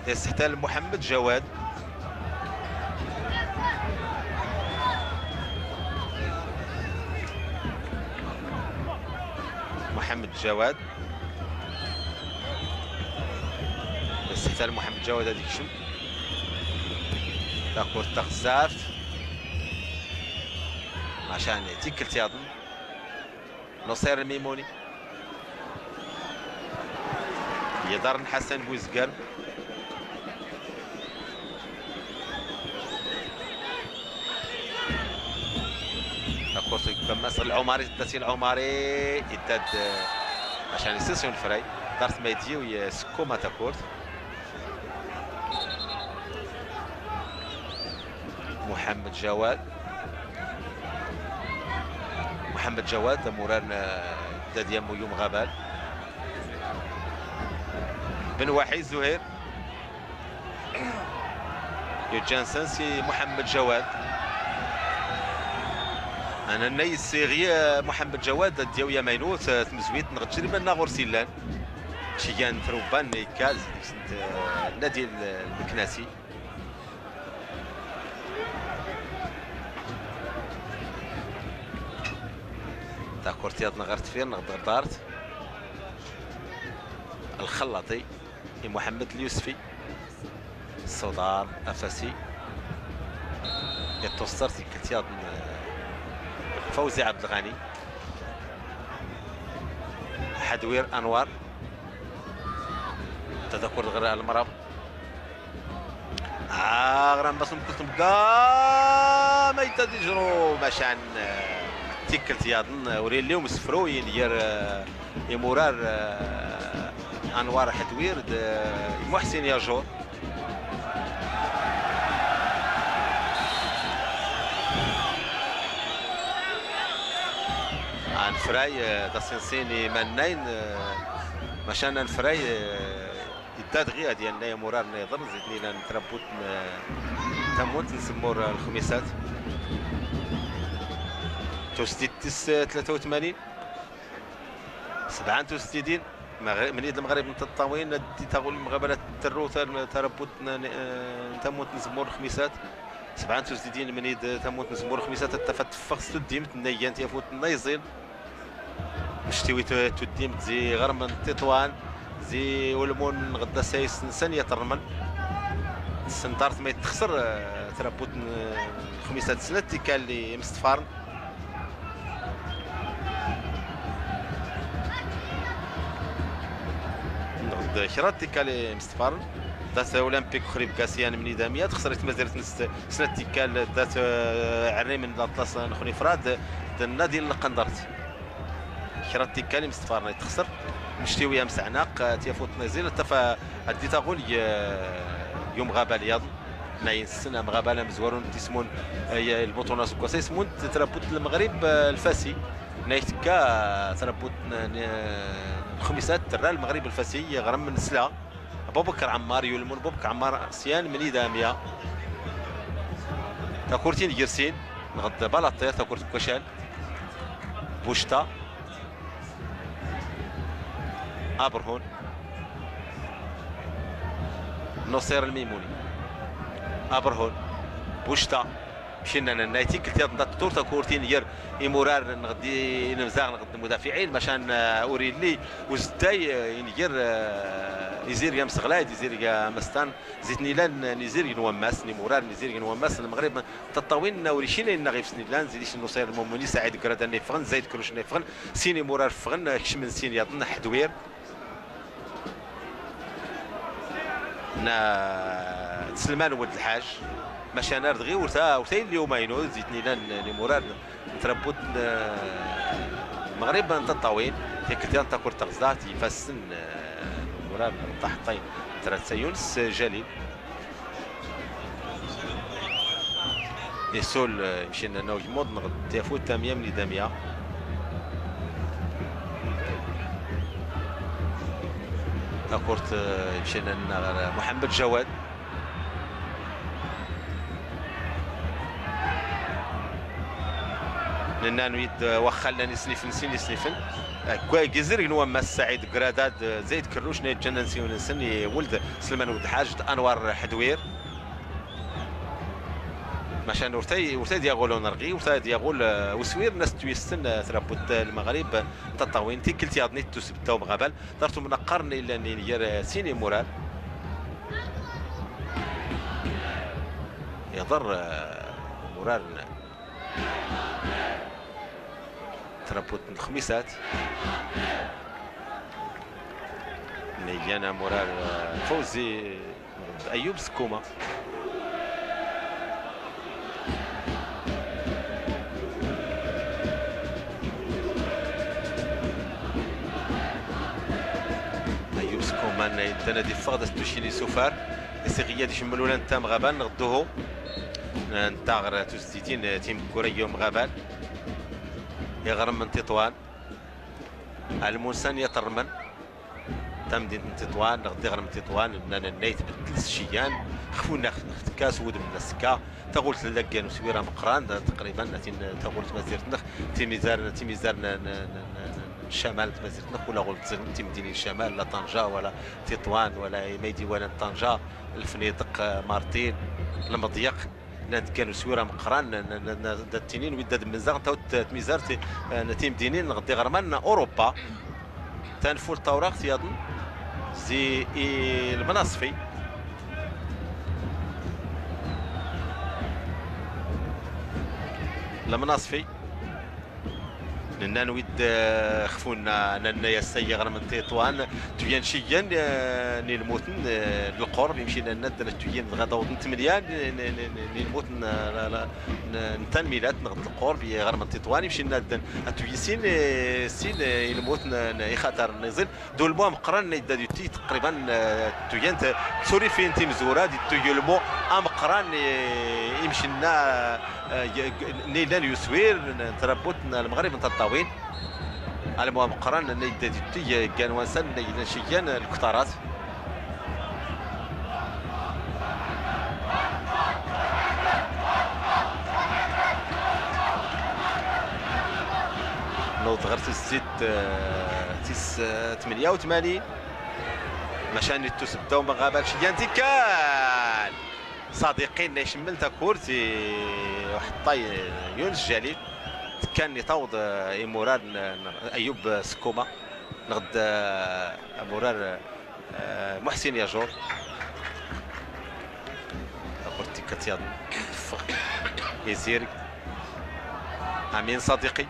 Iseḥtal Muḥemmed Jawad. Muḥemmed Jawad. Iseḥtal Muḥemmed Jawad ad ikcem. Takurt taɣezzaft. Macan tikkelt yaḍn. Nuṣir Lmimuni. Iḍarren Ḥasan Buzgar. Takurt deg wammas Lɛumari, tedda si Lɛumari, idda-d, eh, macan isisyon fray. Dart ma idjiw, eh, sekkuma takurt. Muḥemmed Jawad. Muḥemmed Jawad, amurar n, eh, Dad Yammu Yumɣabal. Ben Waḥid Zuhir. Yuǧǧa-nsen si Muḥemmed Jawad. Anna-nna yessiɣi, eh, Muḥemmed Jawad ad d-yawi amaynut, eh, tmezwit neɣ ttejriba-nna ɣur-s illan. Cigan trubban ikka, eh, nadi l-, lmeknasi. Takurt yaḍn ɣer deffir neɣ d ɣer dart. Lxellaṭi i Muḥemmed Lyusfi. Suḍar Afasi. Ittuṣṣer tikkelt yaḍn, eh, Fawzi Ɛebdelɣani. Ḥadwir Anwar. Tadakurt ɣer Lmrabeḍ. Aɣrambas n Mkultum ga ma yedda d ijru, macan, eh, tikkelt yaḍn, eh, ur illi umsefru yin gar, eh, imurar, eh, Anwar Ḥedwir d, eh, Muḥsin Yaǧur. Anefray, eh, d asinsin i mannayn, eh, macan anefray, eh, Idda-d ɣi ad yanna imurar nniḍen, zid nila n trabut n tamunt n Zemmur Lxmisat. Tusdidt tis tlata u tmanin. Sebɛa n tusdidin. Mnid Lmeɣrib n Tiṭṭawin, ad d-taɣul lmɣabala terru tar-, tarabut n, n tamunt n Zemmur Lxmisat. Sebɛa n tusdidin mnid tamunt n Zemmur Lxmisat, ad tafat teffeɣ s tuddimt n nayyan tyafut n Nayẓin. Mctiwi tu-, tuddimt zi ɣrem n Tiṭwan, zi ulmun n Ɣedda Sayes nsan yaṭ rrmel. Sendart ma ittexser, eh, trabut n, eh, Lxmisat snat tikkal i imesṭfaren. Nɣed kra tikkal i imesṭfaren. Dat Olympique Xrib Gassian mnid Amya, texser i tmazirt n s-, snat tikkal, dat, eh, Ɛerrim n Laṭlas n Xnifra, d, d Nnadi n Lqendert. Kra tikkal imesṭfaren i texser. Mctiwi amseɛnaq, eh, tyafut n Nayẓin, ad taf, eh, ad d-taɣul, eh, yumɣabal yaḍn. Ma yensen amɣabal amezwaru n tismun, eh, lbuṭuna aseggas-a, ismun trabut n Lmeɣrib, eh, Lfasi. Nay tekka, eh, trabut n, n, Lxmisat, terra Lmeɣrib Lfasi, ɣrem n Sla. Bubakr Ɛemmar, yulmun Bubakr Ɛemmar, syan mnid Amya. Takurt-in gersin, nɣed Balaṭir, takurt n Kacal. Bucta. Abrhun. Nuṣir Lmimuni. Abrhun. Bucta. Mcin nanna i tikkelt yaḍn dat ṭṭur takurt ingr imurar nɣd inemzaɣ nɣd lmudafiɛin, macan, eh, ur illi uzday, eh, ingr, eh, izirg amseɣlay d izirg amastan, zi tnilan n izirg n wammas, n imurar n izirg n wammas n Lmeɣrib n Tiṭṭawin, ur icin ayen nna ɣif-sen illan, zi dic n Uṣayr Lmumuni, Saɛid Grada nna yeffɣen, Zayd Kruc nna yeffɣen, sin imurar ffɣen, eh, kecmen sin yaḍn, Ḥedwir. Na Selman Weld Lḥaj, macan ar dɣi ur ta, ur ta illi umaynu, zi tnilan n imurar n trabbut n, eh, Lmeɣrib n Tiṭṭawin, tikkelt yaḍn takurt taɣezzaɣt, ifassen, eh, n umurar n Ṭaḥeṭṭay n Tratsa Yunes Jalil. Isul, eh, imcinna n ugmuḍ nɣd tyafut amya mnid amya. Takurt, eh, imcinna ɣer Muḥemmed Jawad. Nenna nwid, eh, waxxa llan isnifen, sin isnifen. Eh, gwa-, gizirg n wammas Saɛid Gradad, eh, Zayd Kerruc, na yeǧǧan ansiwen-nsen i Weld Selman Weld Lḥaj d Anwar Ḥedwir. Macan ur tay, ur tay d-yaɣul unerɣi, ur tay d-yaɣul, eh, uswir n as-twisten, eh, trabbut, eh, Lmeɣrib n Tiṭṭawin, tikkelt yaḍn i tusbedda umɣabal, ḍart umnaqqar n illan ingr, eh, sin imurar. Iḍer, eh, umurar n trabbut n Lxmisat. Nna igan amurar, eh, Fawzi Ayub Skuma. Ayub Skuma nna yeddan ad iffeɣ d as-tucin isufar. Isiɣ iyyad icemmel ula netta amɣabal nɣd uhu. Netta ɣer tuzditin, eh, timggura n umɣabal. Iɣrem n Tiṭwan. Almunsan yaṭermen. Tamdint n Tiṭwan, nɣd iɣrem n Tiṭwan, nna nanna itbeddel s ciyyan, xf unna xf tekka s wudem n as-tekka, taɣult llan ggan uswir ameqqran, taqriban, tin taɣult tmazirt-nnex, timizar, timizar n, n, n, n, n ccamal n tmazirt-nnex, ula ɣur tẓilem timdinin n ccamal, la Ṭanja, wala Tiṭwan, wala ma i d-iwalan Ṭanja, Lefniṭeq, Martin, Lmeḍyeq. Llan deg kan uswir ameqqran, n, n, n, n, da ttinin wid da d-mmenzaɣen tawt tmizart, eh, n timdinin nɣd iɣerman n Urupa. Tanfult tawraɣt yaḍn zi i Lmnaṣfi. Lmnaṣfi. Nenna nwid, eh, xf unna, nanna yas-a iɣrem n Tiṭwan, tuyyan ciyyan, eh, n ilmuten, eh, n lqurb, imci nanna ddan tuyyan dɣa d awḍen tmenya n, n, n, n, n ilmuten, eh, la, la, n, n tanmilat, nɣd lqurb, iɣrem n Tiṭwan, imci nanna ddan tuyyan sin, eh, sin, eh, ilmuten, eh, n ixatar n iẓil, d ulmu ameqqran idda d yutti taqriban, eh, tuyyan t-, turifin timezwura, d tuyya ulmu ameqqran, eh, imcenna, eh, y-, g-, n illan yuswir, n, n trabbut n Lmeɣrib n Tiṭṭawin. Almu ameqqran, n idda d yutti, eh, ggan wansan, n illan ciyyan, eh, lktarat. Nuweḍ ɣer tuzdidt, eh, tis, eh, tmenya u tmanyin. Maca nittus bdaw meɣabal ciyyan tikkal. Ṣadiqi nna icemmel takurt i uḥeṭṭay Yunes Jalil. Tekkan nitawḍ, eh, imurar n, n Ayub Skuma. Nɣd, eh, amurar, eh, Muḥsin Yajur. Takurt tikkelt yaḍn. Teffeɣ. Izirg. Amin Ṣadiqi.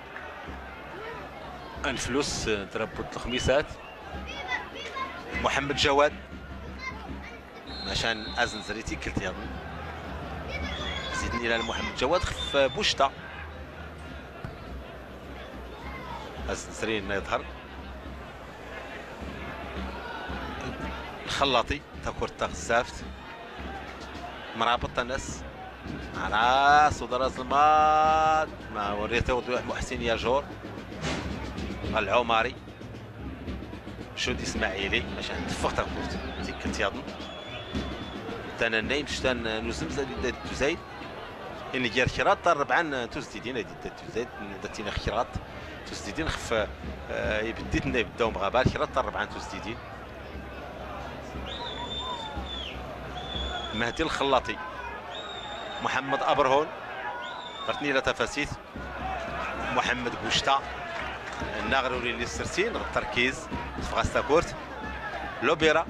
Anflus, eh, trabbut Lxmisat. Muḥemmed Jawad. Macan azenzri tikkelt yaḍn. Zidni ilal Muḥemmed Jawad xf Bucta. Azenzri nna iḍher. Lxellaṭi, takurt taɣezzaft. Mrabeṭ Anas. Anas, uḍar azelmaḍ. Ma writa Muḥsin Yajur. Lɛumari. Cud Ismaɛili, maca teffeɣ takurt. Tikkelt yaḍn. Tanannay, nectan n uzemz ad idda d tuzayd. Inger kraḍ rebɛa n tuzdidin ad idda d tuzayd, da ttiniɣ kraḍ tuzdidin xf, eh, ibeddit nna ibedda umɣabal, kraḍ rebɛa n tuzdidin. Mehdi Lxellaṭi. Muḥemmed Abrhun. Ɣer tnila tafasit, Muḥemmed Bucta, nna ɣer ur illi ssersin, ɣer terkiz, teffeɣ-as takurt. Lubira,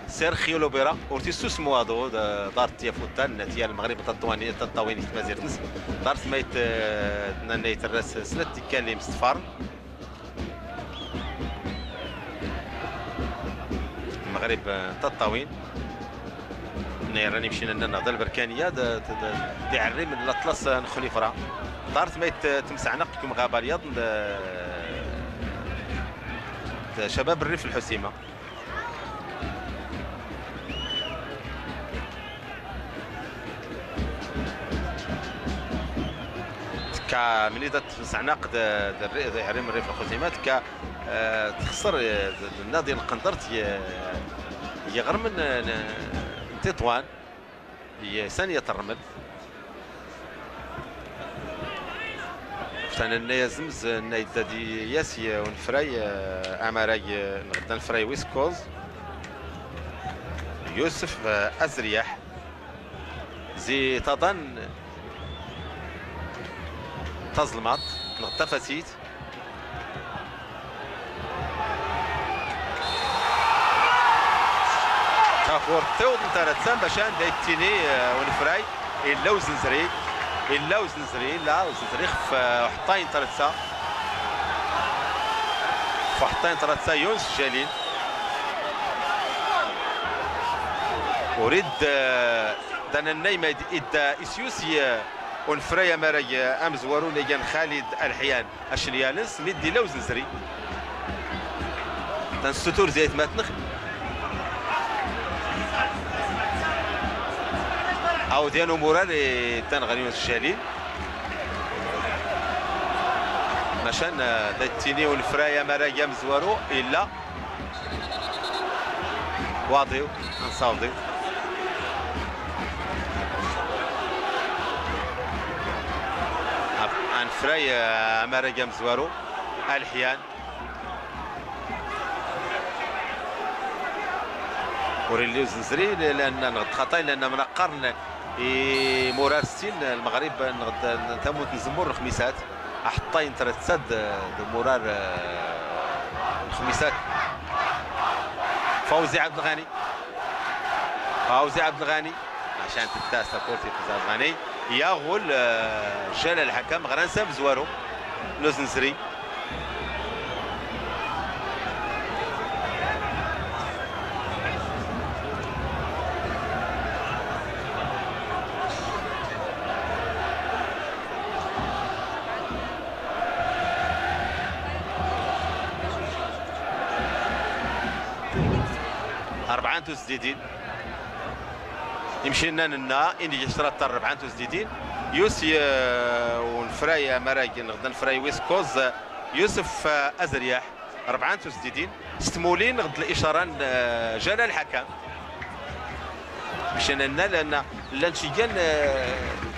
Sergio Lubira, ur t-issusem waḍu, d-, ḍart tyafut-a, n-, tya Lmeɣrib n Tiṭṭawin, Tiṭṭawin i tmazirt-nnes. Ḍart ma yet-, eh, nna, nna yetterra s-, snat tikkal imseṭṭfaren. Lmeɣrib, eh, n Tiṭṭawin. Nna yerran imcinen-nneɣ d Lberkaniya, d, d, d, d iɛerrim n Laṭlas n Xnifra. Ḍart ma yet-, temseɛnaqt deg umɣabal yaḍn d, d Cabab Rrif Lḥusima. Tekka mnida tesɛnaqt d, d, d, d iɛerrim Rrif Lxuzima, tekka, eh, texṣer, eh, d, d, nadi n Lqendert, y-, yeɣrem n, n, n Tiṭwan, y-, sani yet rrmel. Tanna azemz, nna yedda di yas y-, unefray, eh, amarag, eh, n ɣedda anefray wis kuẓ. Yusef, eh, Azryaḥ. Zi taḍan taẓelmaḍt, neɣ tafasit. Takurt tiwḍ n taratsa, maca anda yettini, eh, unefray, illa uzenzri, illa uzenzri, illa uzenzri, xef, eh, uḥeṭṭay n taratsa. Xef uḥeṭṭay n taratsa, Yunes Jalil. Urid, eh, d anannay ma id-, idda isyus i, eh, unefray amarag, eh, amezwaru n igan Xalid Alḥyan. Acelyal-ns mi d-illa uzenzri. Tansutur zi aytmatnex. Awd yan umurar, eh, tan ɣer Yunes Jalil. Macan, eh, da yettini unefray amarag amezwaru, illa. Waḍiw, anṣawḍiw. Anefray, eh, amarag amezwaru, Alḥyan. Ur illi uzenzri, lanna neɣ d xaṭay, lanna mnaqqaren imurar sin, Lmeɣrib neɣ d, n tamunt n Zemmur Lxmisat. Aḥeṭṭay n tratsa d, d umurar, eh, Lxmisat. Fawzi Ɛebdelɣani. Fawzi Ɛebdelɣani. Ɛcan tedda s takurt i Fawzi Ɛebdelɣani. Yaɣul, eh, Jalal Ḥakam, ɣer ansa amezwaru n uzenzri. Rebɛa n tuzdidin. Imcinnan-nna, inig icraṭ rebɛa n tuzdidin. Yus, eh, unefray amarag, neɣ d anefray wis kuẓ, Yusef, eh, Azryaḥ, rebɛa n tuzdidin. S tmuli neɣ d licara n, eh, Jalal Ḥakam. Mcan-nna, lanna llan cigan, eh,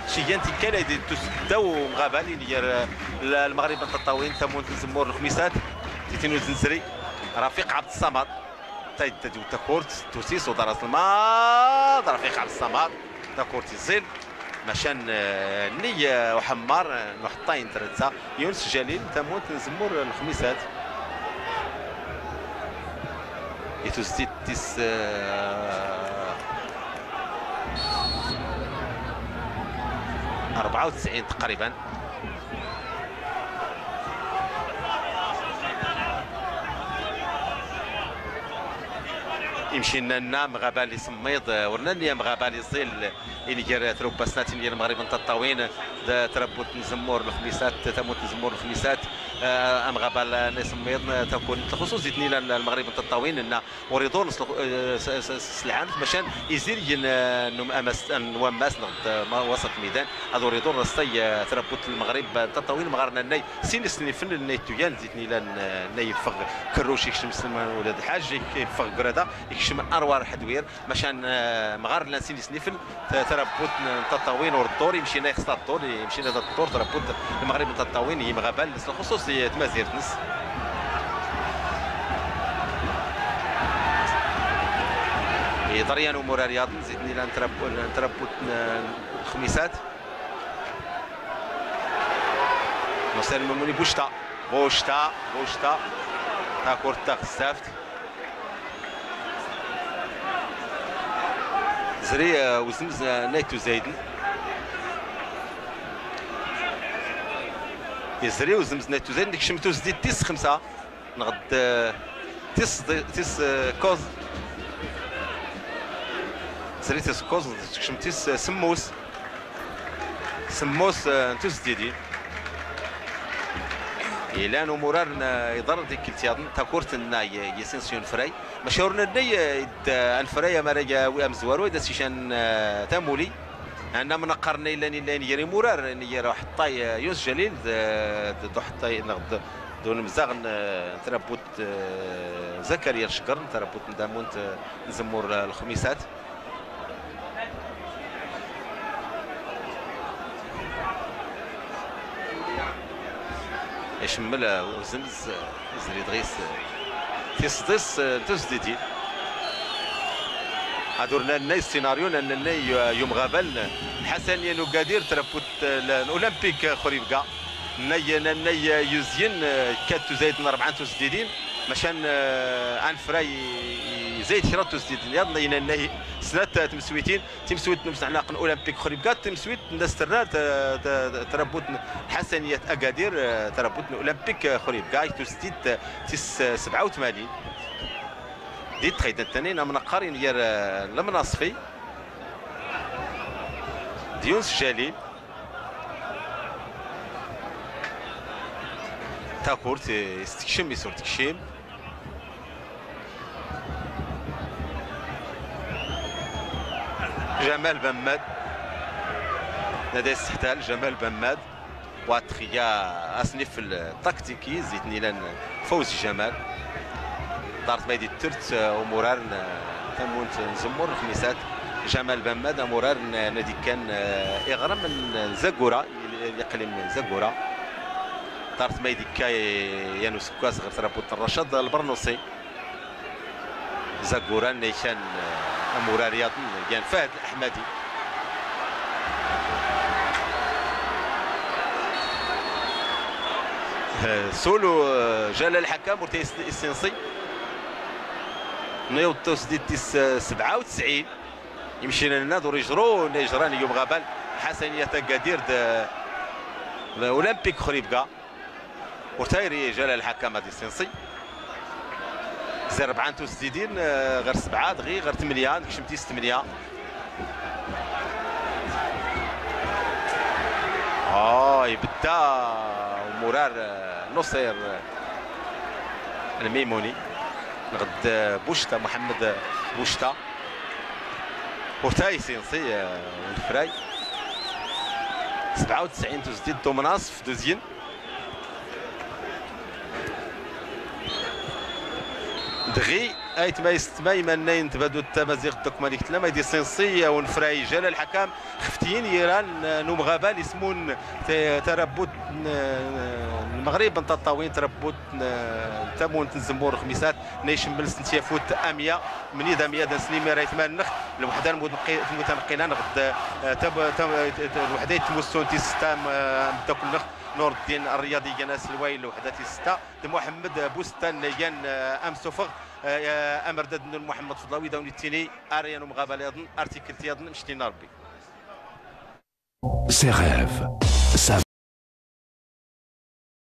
cigan tikkal ay d-tusddaw umɣabal inger, eh, l-, Lmeɣrib n Tiṭṭawin, tamunt n Zemmur Lxmisat, titin uzenzri, Rafiq Ɛebd Ṣṣamad. Taydda diw takurt, tusis, uḍar azelmaḍ, Rafiq Ɛebd Ṣṣamad, takurt iẓil, macan, eh, nni, eh, uḥemmar, eh, n uḥeṭṭay n tratsa, Yunes Jalil, tamunt n Zemmur Lxmisat. I tuzdit tis, eh, rebɛa u tesɛin taqriban. Imcinnan-nna amɣabal isemmiḍ, eh, ur nanni amɣabal iẓil, inger trubba snat inger Lmeɣrib n Tiṭṭawin, d trabut n Zemmur Lxmisat, tamunt n Zemmur Lxmisat, eh, amɣabal n isemmiḍ, eh, takun, lxuṣuṣ zi tnila n Lmeɣrib n Tiṭṭawin, nna ur iḍur s, eh, s, s, s lɛamt, macan izirgen, eh, n um-, amas-, n wammas neɣ d, eh, ma-, wasat midan, ad ur iḍur s tay, eh, trabut n Lmeɣrib n Tiṭṭawin, mɣar nannay, sin isnifen nna ittuyan, zi tnila n, eh, nna yeffeɣ Kerruc, ikcem Sliman Ulad Lḥaǧ, ik-, yeffeɣ Grada, ikcem Anwar Ḥedwir, macan, eh, mɣar llan sin isnifen, ta-, tarabut n Tiṭṭawin ur tḍur, imcina ixṣa tḍur, imcina da tḍur, tarabut n Lmeɣrib n Tiṭṭawin, yimɣabal, s lxuṣuṣ i tmazirt-nnes. Iḍer yan umurar yaḍn, zi tnila n tarabu-, n tarabut n, n Lxmisat. Ḥusan Lmamuni, Bucta, Bucta, Bucta. Takurt taɣezzaft. Zri, eh, uzemz, eh, n Ayt Uzayden. Yezri uzemz n Ayt Uzayden, tekcem tuzdit tis xemsa. Neɣ d, eh, tis, tis, eh, kuẓ. Zri tis kuẓ, tekcem tis, eh, semmus. Semmus, eh, n tuzdidin. Ilan umurar n, eh, iḍar tikkelt yaḍen, takurt n, eh, Yasin Siyun Fray. Maca ur nelli, eh, id, eh, anefray amar ad yawi amezwaru, ad as-ican, eh, tamuli. Ɛni amnaqqar nna yellan, yellan gar imurar, gar uḥeṭṭay, eh, Yunus Jalil, d, d, d uḥeṭṭay, neɣ d, d unemzaɣ n, eh, n trabut, eh, Zakariya Lecger, n trabut n tamunt, eh, n Zemmur, eh, Lxmisat. Icemmel, uh, uzemz, uh, zri dɣis, uh, tis sḍis, uh, n tuzdidin. Ad ur nannay ssinaryu, nannay, uh, yumɣabal n Ḥasaniya n Ugadir, trabut, uh, n Olympique, uh, Khouribga. Nannay, nannay, uh, yuzyin, uh, kat uzayed n rebɛa n tuzdidin, maca, uh, anefray i, i, izayed kra n tuzdidin yaḍ, nannay, nannay snat, uh, tmeswitin. Timswiwt n umseɛnaq n Olympique Khouribga, timswiwt n Asterrar, t-, t-, trabut n Ḥasaniyat Agadir, eh, trabut n Olympique Khouribga, i tuzdit, eh, tis, eh, sebɛa u tmanin. Di txayda n tanin, amnaqqar inger, eh, Lemnaṣfi d Yunes Jalil. Takurt, eh, is tekcem, is ur tekcim. Jamal Bamad. Nadi yesseḥtal Jamal Bamad. Wa txiya asnifel taktiki, zitni lan Fawzi Jamal. Dart ma ydi tert, uh, umurar n, uh, tamunt n Zemmur Lxmisat. Jamal Bamad, amurar n, n, nadi kan, uh, iɣrem n, n Zagura. Iqlim Zagura. Ḍart ma ydi akka, eh, yan useggas ɣer trabut n Racad Lbernuṣi. Zagura nna ikan, eh, amurar yaḍen, yan Fahd Laḥmadi. Eh, sulu, eh, Jalal Ḥakam ur ta is-, issinṣi. Nna yewweḍ tuzdit tis, eh, sebɛa u tesɛin. Imcinan-nna d ur ijru, nna ijran yumɣabal Ḥasaniyat Agadir d, d Olympique Khouribga. Ur tayri Jalal Ḥakam ad isinṣi. Zir rebɛa n tuzdidin, eh, ɣer sebɛa, dɣi ɣer tmenya, nekcem tis tmenya. Ah, ibedda umurar, eh, Nuṣir, eh, Lmimuni. Neɣ d, eh, Bucta, Muḥemmed, eh, Bucta. Ur ta isinṣi, eh, unefray. Sebɛa u tesɛin tuzdit d umnaṣf d uzyin. Dɣi, aytma yessetma imannayen n tbadut tamaziɣt d akk malik tlam, ay d isinṣi, eh, unefray Jalal Ḥakam, xef tyin yiran, eh, n umɣabal ismun t-, tarabut n, n Lmeɣrib n Taṭṭawin, tarabut n, n tamunt n Zemmur Lxmisat, nna icemmel s n tyafut amya, mnid amya d ansnimir ay tmannex, lweḥda n tmut-, tmutaneqqila neɣ d, eh, tab-, tab-, lweḥda i tmussunt tis setta, eh, ameddakel-nneɣ Nureddin Rriyadi igan aselway n lweḥda tis setta, d Muḥemmed Bustan igan, eh, amsufeɣ, eh, eh, amerdad n Muḥemmed Fḍlawi, d awen ittini, ar yan umɣabal yaḍen, ar tikkelt yaḍen, mectin Rebbi. Ses rêves, sa